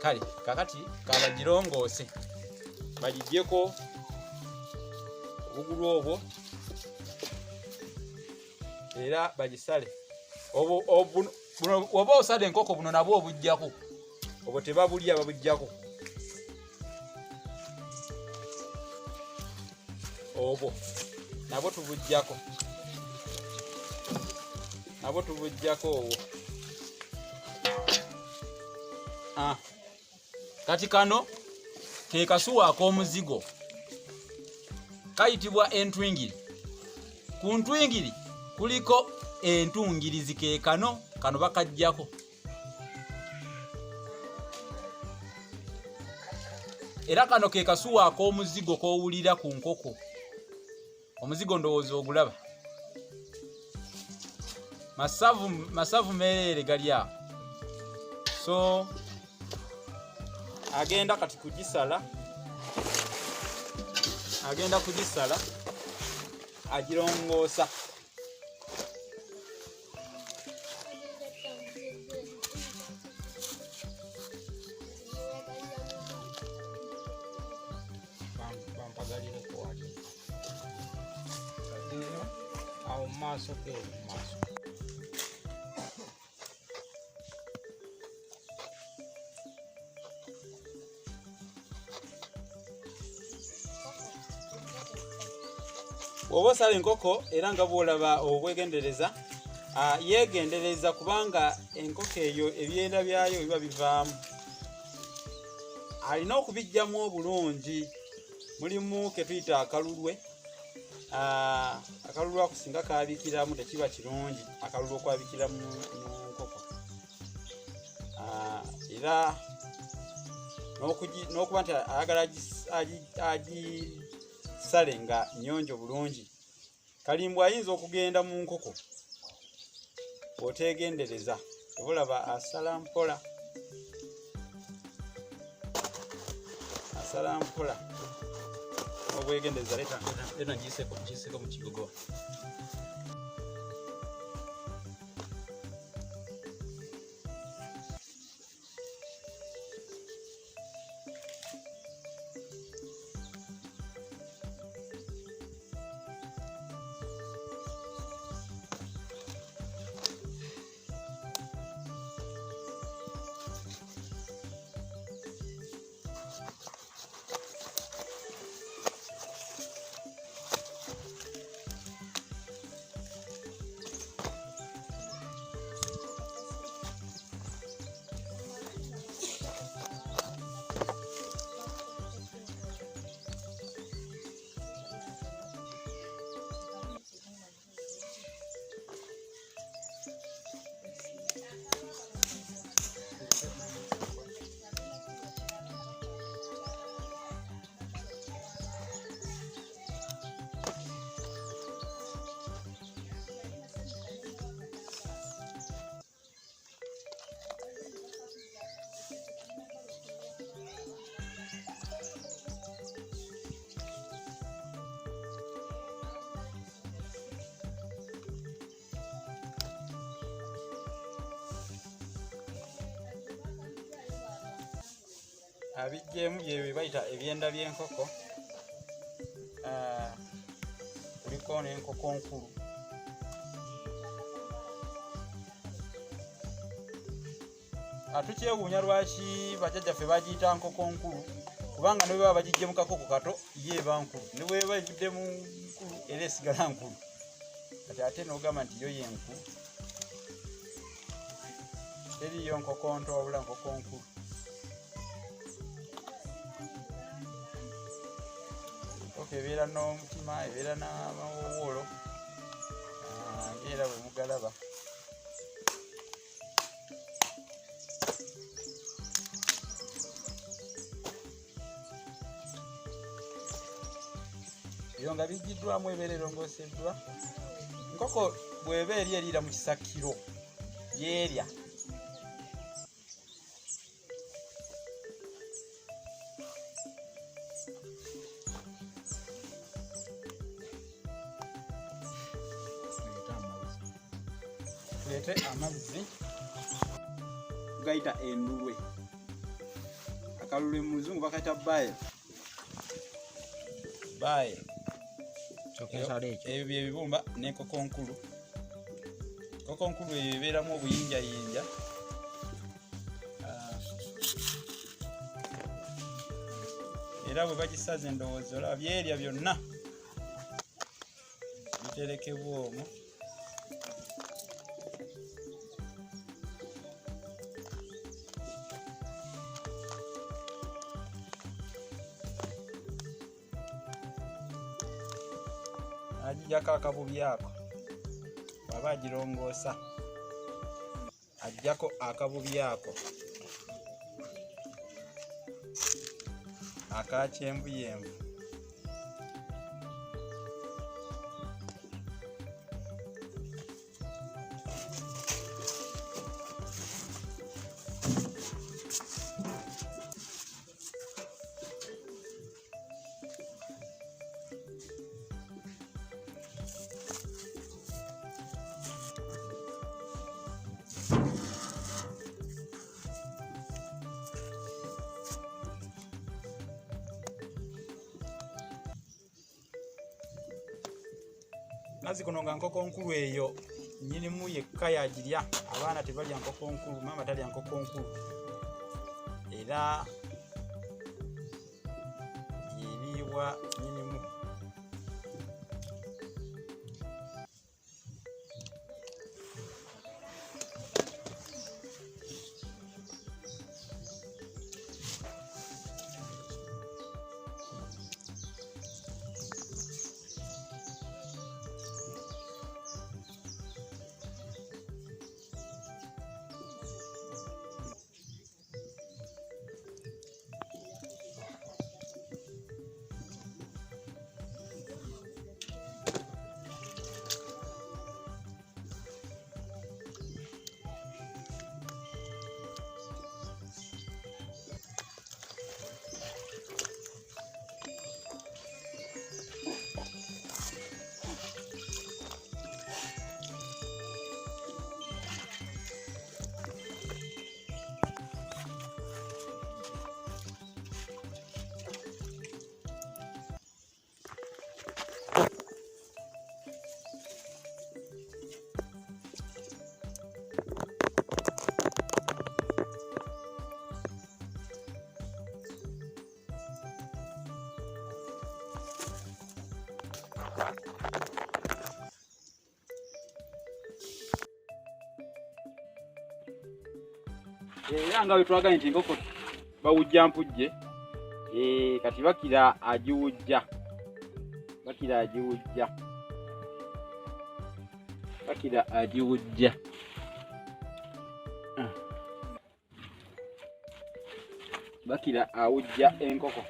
Kale kakati kabagirongoose bagiggyeko obugulu obwo era bagisale. Oba osala enkoko buno nabwo obuggyako, obwo tebabulya, babuggyako obwo nabwo tubuggyako, nabwo tubuggyako obwo. Kati kano ke kasuwa ak'omuzigo, kayitibwa entwingiri. Ku ntwingiri kuliko entungirizi, ke kano, kano bakaggyako. Era kano ke kasuwa ak'omuzigo k'owulira ku nkoko. Omuzigo ndowooza ogulaba. Masavu meereere gali awo. So agenda kati kugisala, agenda kugisala agirongoosa. Awo mu maaso ge mu maaso. Bw'oba osala enkoko era nga bw'olaba obwegendereza, yeegendereza kubanga enkoko eyo ebyenda byayo biba bivaamu. Alina okubiggyamu obulungi. Mulimu ke tuyita akalulwe. Akalulu ako singa kaabikiramu tekiba kirungi, akalulu okwabikira mu nkoko. Era n'okuba nti ayagala agisale nga nnyonjo bulungi. Kalimbwe ayinza okugenda mu nkoko bw'oteegendereza. Olaba asala mpola, asala mpola obwegendereza. Leta ngiyiseeko mu kigogo. Abiggyemu bye bayita ebyenda by'enkoko. Kuliko n'enkoko nkulu. Tukyewuunya lwaki bajjajjaffe bagiyita nkoko nkulu, kubanga ne bwe baba bagijje mu kakoko kato ye eba nkulu, ne bweba evudde mu nkulu era esigala nkulu. Kati ate n'ogamba nti yo ye nkulu, teriyo nkoko nto wabula nkoko nkulu. Nkoko ebeera n'omutima, ebeera n'amawowoolo, ng'era bwe mugalaba. Ebyo nga bijjiddwamu ebeera erongooseddwa. Nkoko bw'eba eri eriira mu kisakiro gy'erya. Tuleete amazzi gayita endulwe, akalulwe mu muzungu bakayita bile. Bile. Ebyo bye bibumba n'enkoko nkulu. Enkoko nkulu eyo ebeeramu obuyinjayinja. Era bwe bagisaza endowooza olaba byerya byonna biterekebwa omwo. Agijjako akabubi ako, bw'aba agirongoosa ajjako akabubi ako aka kyenvuyenvu. Nazi kuno nga nkoko nkulu eyo nnyinimu yekka yagirya, abaana tebalya nkoko nkulu, maama talya nkoko nkulu, era yeriibwa nnyinimu. Era nga bwe twagambye nti enkoko bawujja mpujje, kati bakira agiwujja, bakira agiwujja, bakira agiwujja. Bakira awujja enkoko.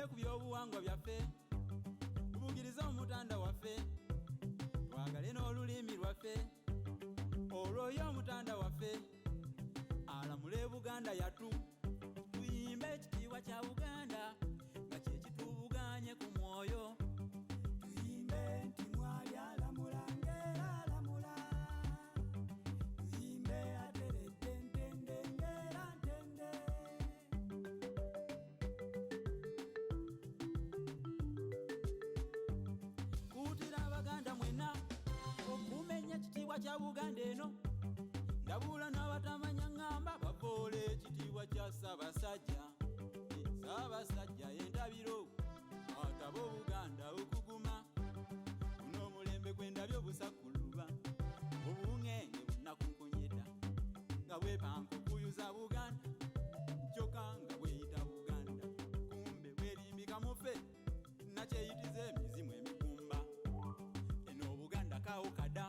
Tunywerere ku byobuwangwa byaffe, tubugirize omutanda waffe, twagale n'olulimi lwaffe. Olwo ye omutanda waffe alamule Buganda yattu. Tuyimbe ekitiibwa kya Buganda nga kye kitubuganye ku mwoyo. Tuyimbe nti mwali alamula ng'era alamula. Tuyimbe ateredde ntende ng'era ntende. Kuutira Abaganda mwenna okumenya ekitiibwa kya Buganda eno. Ndabula n'abatamanya ŋŋamba bavoola ekitiibwa kya Ssaabasajja. Ssaabasajja y'entabiro ataba Obuganda okuguma. Guno omulembe gwe ndabye obusakuluba, obuŋŋenge bunnakunkunyedda nga bwepanka okuyuza Buganda, kyokka nga bweyita Buganda, kumbe bwerimbika mufe nakyeyitiza emizimu emigumba. Eno Obuganda kaawo kada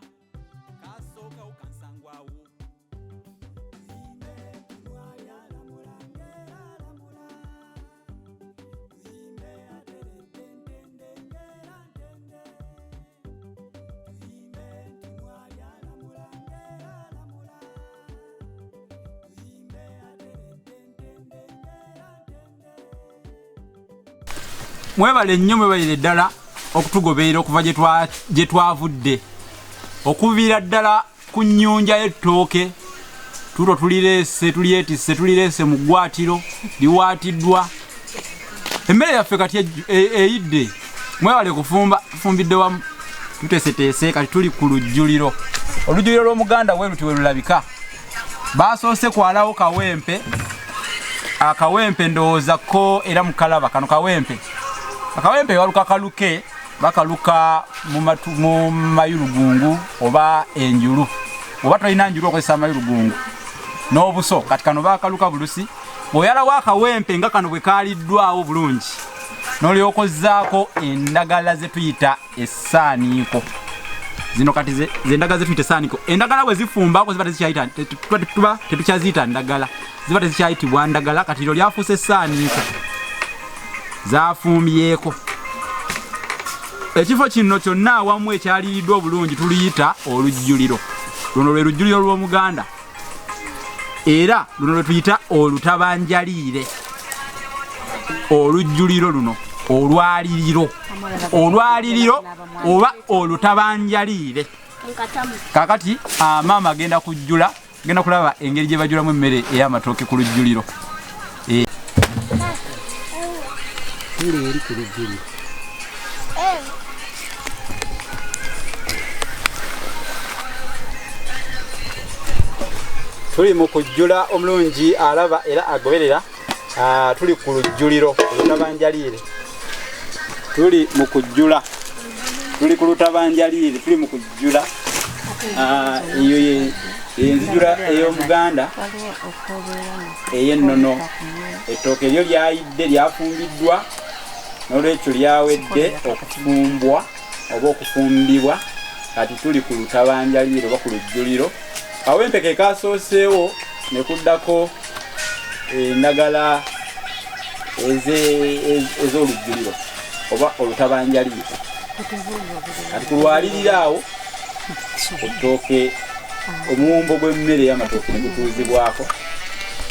kasookawo kansangwawo. Tuyimbe nti mwali alamula ng'era alamula. Tuyimbe ateredde ntende ng'era ntende. Tuyimbe nti mwali alamula ng'era alamula. Tuyimbe ateredde ntende ng'era ntende. Mwebale nnyo, mwebalire ddala okutugoberera okuva gye twavudde, okuviira ddala ku nnyunja y'ettooke. Tuto tulireese, tulyetisse, tulireese mu ggwatiro liwaatiddwa. Emmere yaffe kati eyidde. Mwebale kufumba, tufumbidde wamu, tuteeseteese. Kati tuli ku lujjuliro. Olujjuliro lw'Omuganda bwe luti we lulabika. Basoose kwalawo kawempe. Akawempe ndowooza ko era mukalaba kano kawempe. Akawempe baluka kaluke, bakaluka mu mayulugungu oba enjulu. Oba tolina njulu, okozesa amayulugungu n'obuso. Kati kano bakaluka bulusi. Bw'oyalawo akawempe nga kano bwe kaaliddwawo bulungi, n'olyoka ozzaako endagala ze tuyita essaaniiko. Zino kati ze ndagala ze tuyita essaaniiko. Endagala bwe zifumbako ziba tezikyayita, tuba tetukyaziyita ndagala, ziba tezikyayitibwa ndagala. Kati lyo lyafuuse essaaniiko, zaafumbyeko. Ekifo kino kyonna awamu ekyaliriddwa obulungi tuluyita olujjuliro. Luno lwe lujjuliro lw'Omuganda, era luno lwe tuyita olutabanjaliire. Olujjuliro luno olwaliriro, olwaliriro oba olutabanjaliire. Kakati maama agenda kujjula, genda kulaba engeri gye bajjulamu emmere ey'amatooke ku lujjuliro. Tuli eri ku lujjuliro. Tuli mu kujjula. Omulungi alaba era agoberera, tuli ku lujjuliro olutabanjaliire. Tuli mu kujjula, tuli ku lutabanjaliire, tuli mu kujjula. Eyo ye nzijula ey'Omuganda ey'ennono. Ettooke eryo lyayidde, lyafumbiddwa, n'olwekyo lyawedde okufumbwa oba okufumbibwa. Kati tuli ku lutabanjaliire oba ku lujjuliro. Kawempe ke kasooseewo, ne kuddako endagala ez'olujjuliro oba olutabanjaliire. Kati ku lwalirira awo ettooke, omuwumbo gw'emmere y'amatooke ne gutuuzibwako.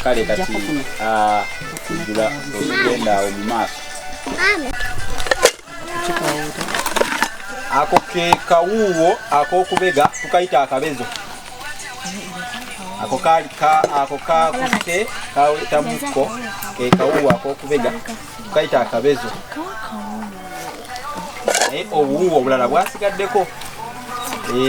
Kale kati kujjula okugenda awo mu maaso. Ako ke kawuuwo ak'okubega, tukayita akabezo. Ako kaali ako kakutte kawetamukko, ke kawuuwo ak'okubega, tukayita akabezo. Naye obuwuuwo obulala bwasigaddeko.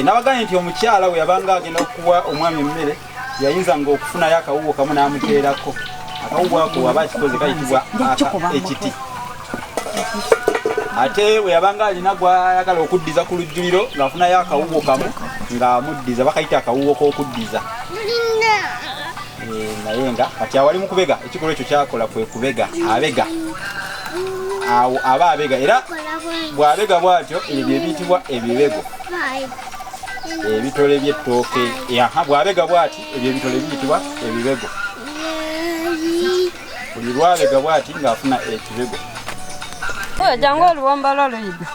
Nabagambye nti omukyala bwe yabanga agenda okuwa omwami emmere, yayinzanga okufunayo akawuuwo kamu n'amuteerako. Akawuuwo ako waba akikoze kayitibwa ekiti. Ate bwe yabanga alina gwayagala okuddiza ku lujjuliro, ng'afunayo akawuuwo kamu ng'amuddiza, bakayita akawuuwo k'okuddiza. Naye nga kati awali mu kubega, ekikolwa ekyo kyakola kwe kubega. Abega awo aba abega, era bw'abega bw'atyo, ebyo bye biyitibwa ebibego, ebitole by'ettooke. Aha, bw'abega bw'ati, ebyo ebitole biyitibwa ebibego. Buli lwabega bw'ati ng'afuna ekibego. Jangu oluwombo lwo luyiga.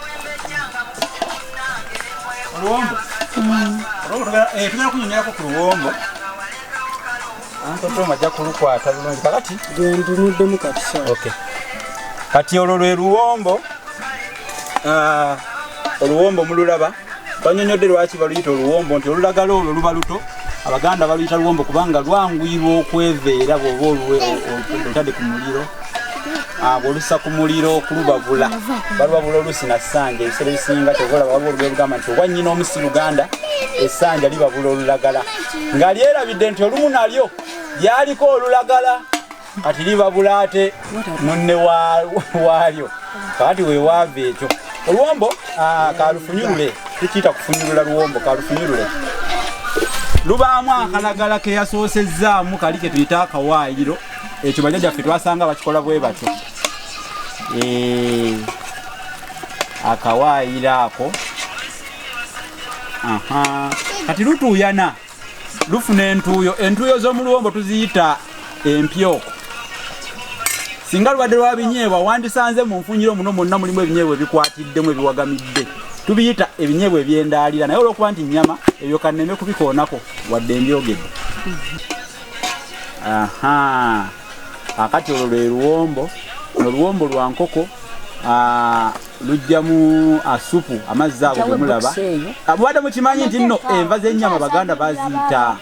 Oluwombo. Tugenda kunyonyerako ku luwombo. Anto Tom ajja kulukwata bulungi kakati. Ntunuddemu kati sawa. Okay. Kati olwo lwe luwombo. Oluwombo mululaba. Banyonyodde lwaki baluyita oluwombo nti olulagala olwo luba luto. Abaganda baluyita luwombo kubanga lwanguyirwa okweveera bw'oba olutadde ku muliro. Bw'olussa ku muliro okulubabula. Balubabula oluusi na ssanja ebiseera ebisinga ky'ova olaba waliwo olugero olugamba nti owa nnyina omusi Luganda essanja libabula olulagala. Nga lyerabidde nti olumu nalyo lyaliko olulagala kati libabula ate munne waalyo. Kakati weewaava ekyo. Oluwombo kalufunyulule, tukiyita kufunyulula luwombo, kalufunyulule. Lubaamu akalagala ke yasoosezzaamu kali ke tuyita akawaayiro. Ekyo bajjajjaffe twasanga bakikola bwe batyo. Akawaayiro ako. Kati lutuuyana, lufuna entuuyo. Entuuyo z'omu luwombo tuziyita empyoko. Singa lubadde lwa binyeebwa wandisanze mu nfunyiro muno mwonna mulimu ebinyeebwa ebikwatiddemu ebiwagamidde. Tubiyita ebinyeebwa eby'endaalira naye olw'okuba nti nnyama ebyo kanneme kubikoonako wadde mbyogedde. Akati olwo lwe luwombo. Oluwombo lwa nkoko lujjamu asupu amazzi ago ge mulaba. Mubadde mukimanyi nti nno enva z'ennyama Baganda baziyita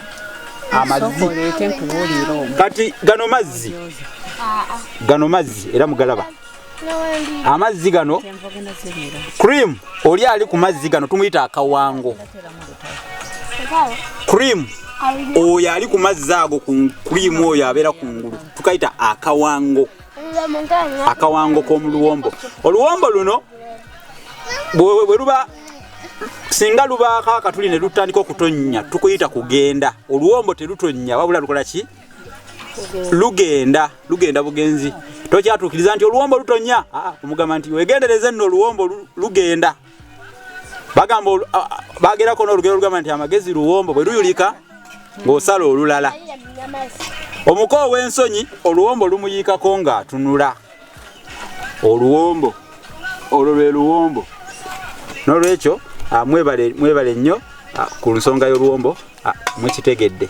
amazzi. Kati gano mazzi. Gano mazzi era mugalaba. Amazzi gano cream oli ali ku mazzi gano tumuyita akawango. Cream oyo ali ku mazzi ago ku cream oyo abeera kungulu tukayita akawango. Akawango k'omu luwombo. Oluwombo luno bwe luba singa lubaako akatuli ne lutandika okutonnya tukuyita kugenda. Oluwombo terutonnya wabula lukola ki? Lugenda, lugenda bugenzi. Tokyatuukiriza nti oluwombo lutonnya. Omugamba nti weegendereze nno oluwombo lugenda. Bagamba bagerako n'olugero olugamba nti amagezi luwombo bwe luyulika ng'osala olulala. Omuko ow'ensonyi oluwombo lumuyiikako ng'atunula. Oluwombo olwo lwe luwombo. N'olwekyo mwebale nnyo ku nsonga y'oluwombo mukitegedde.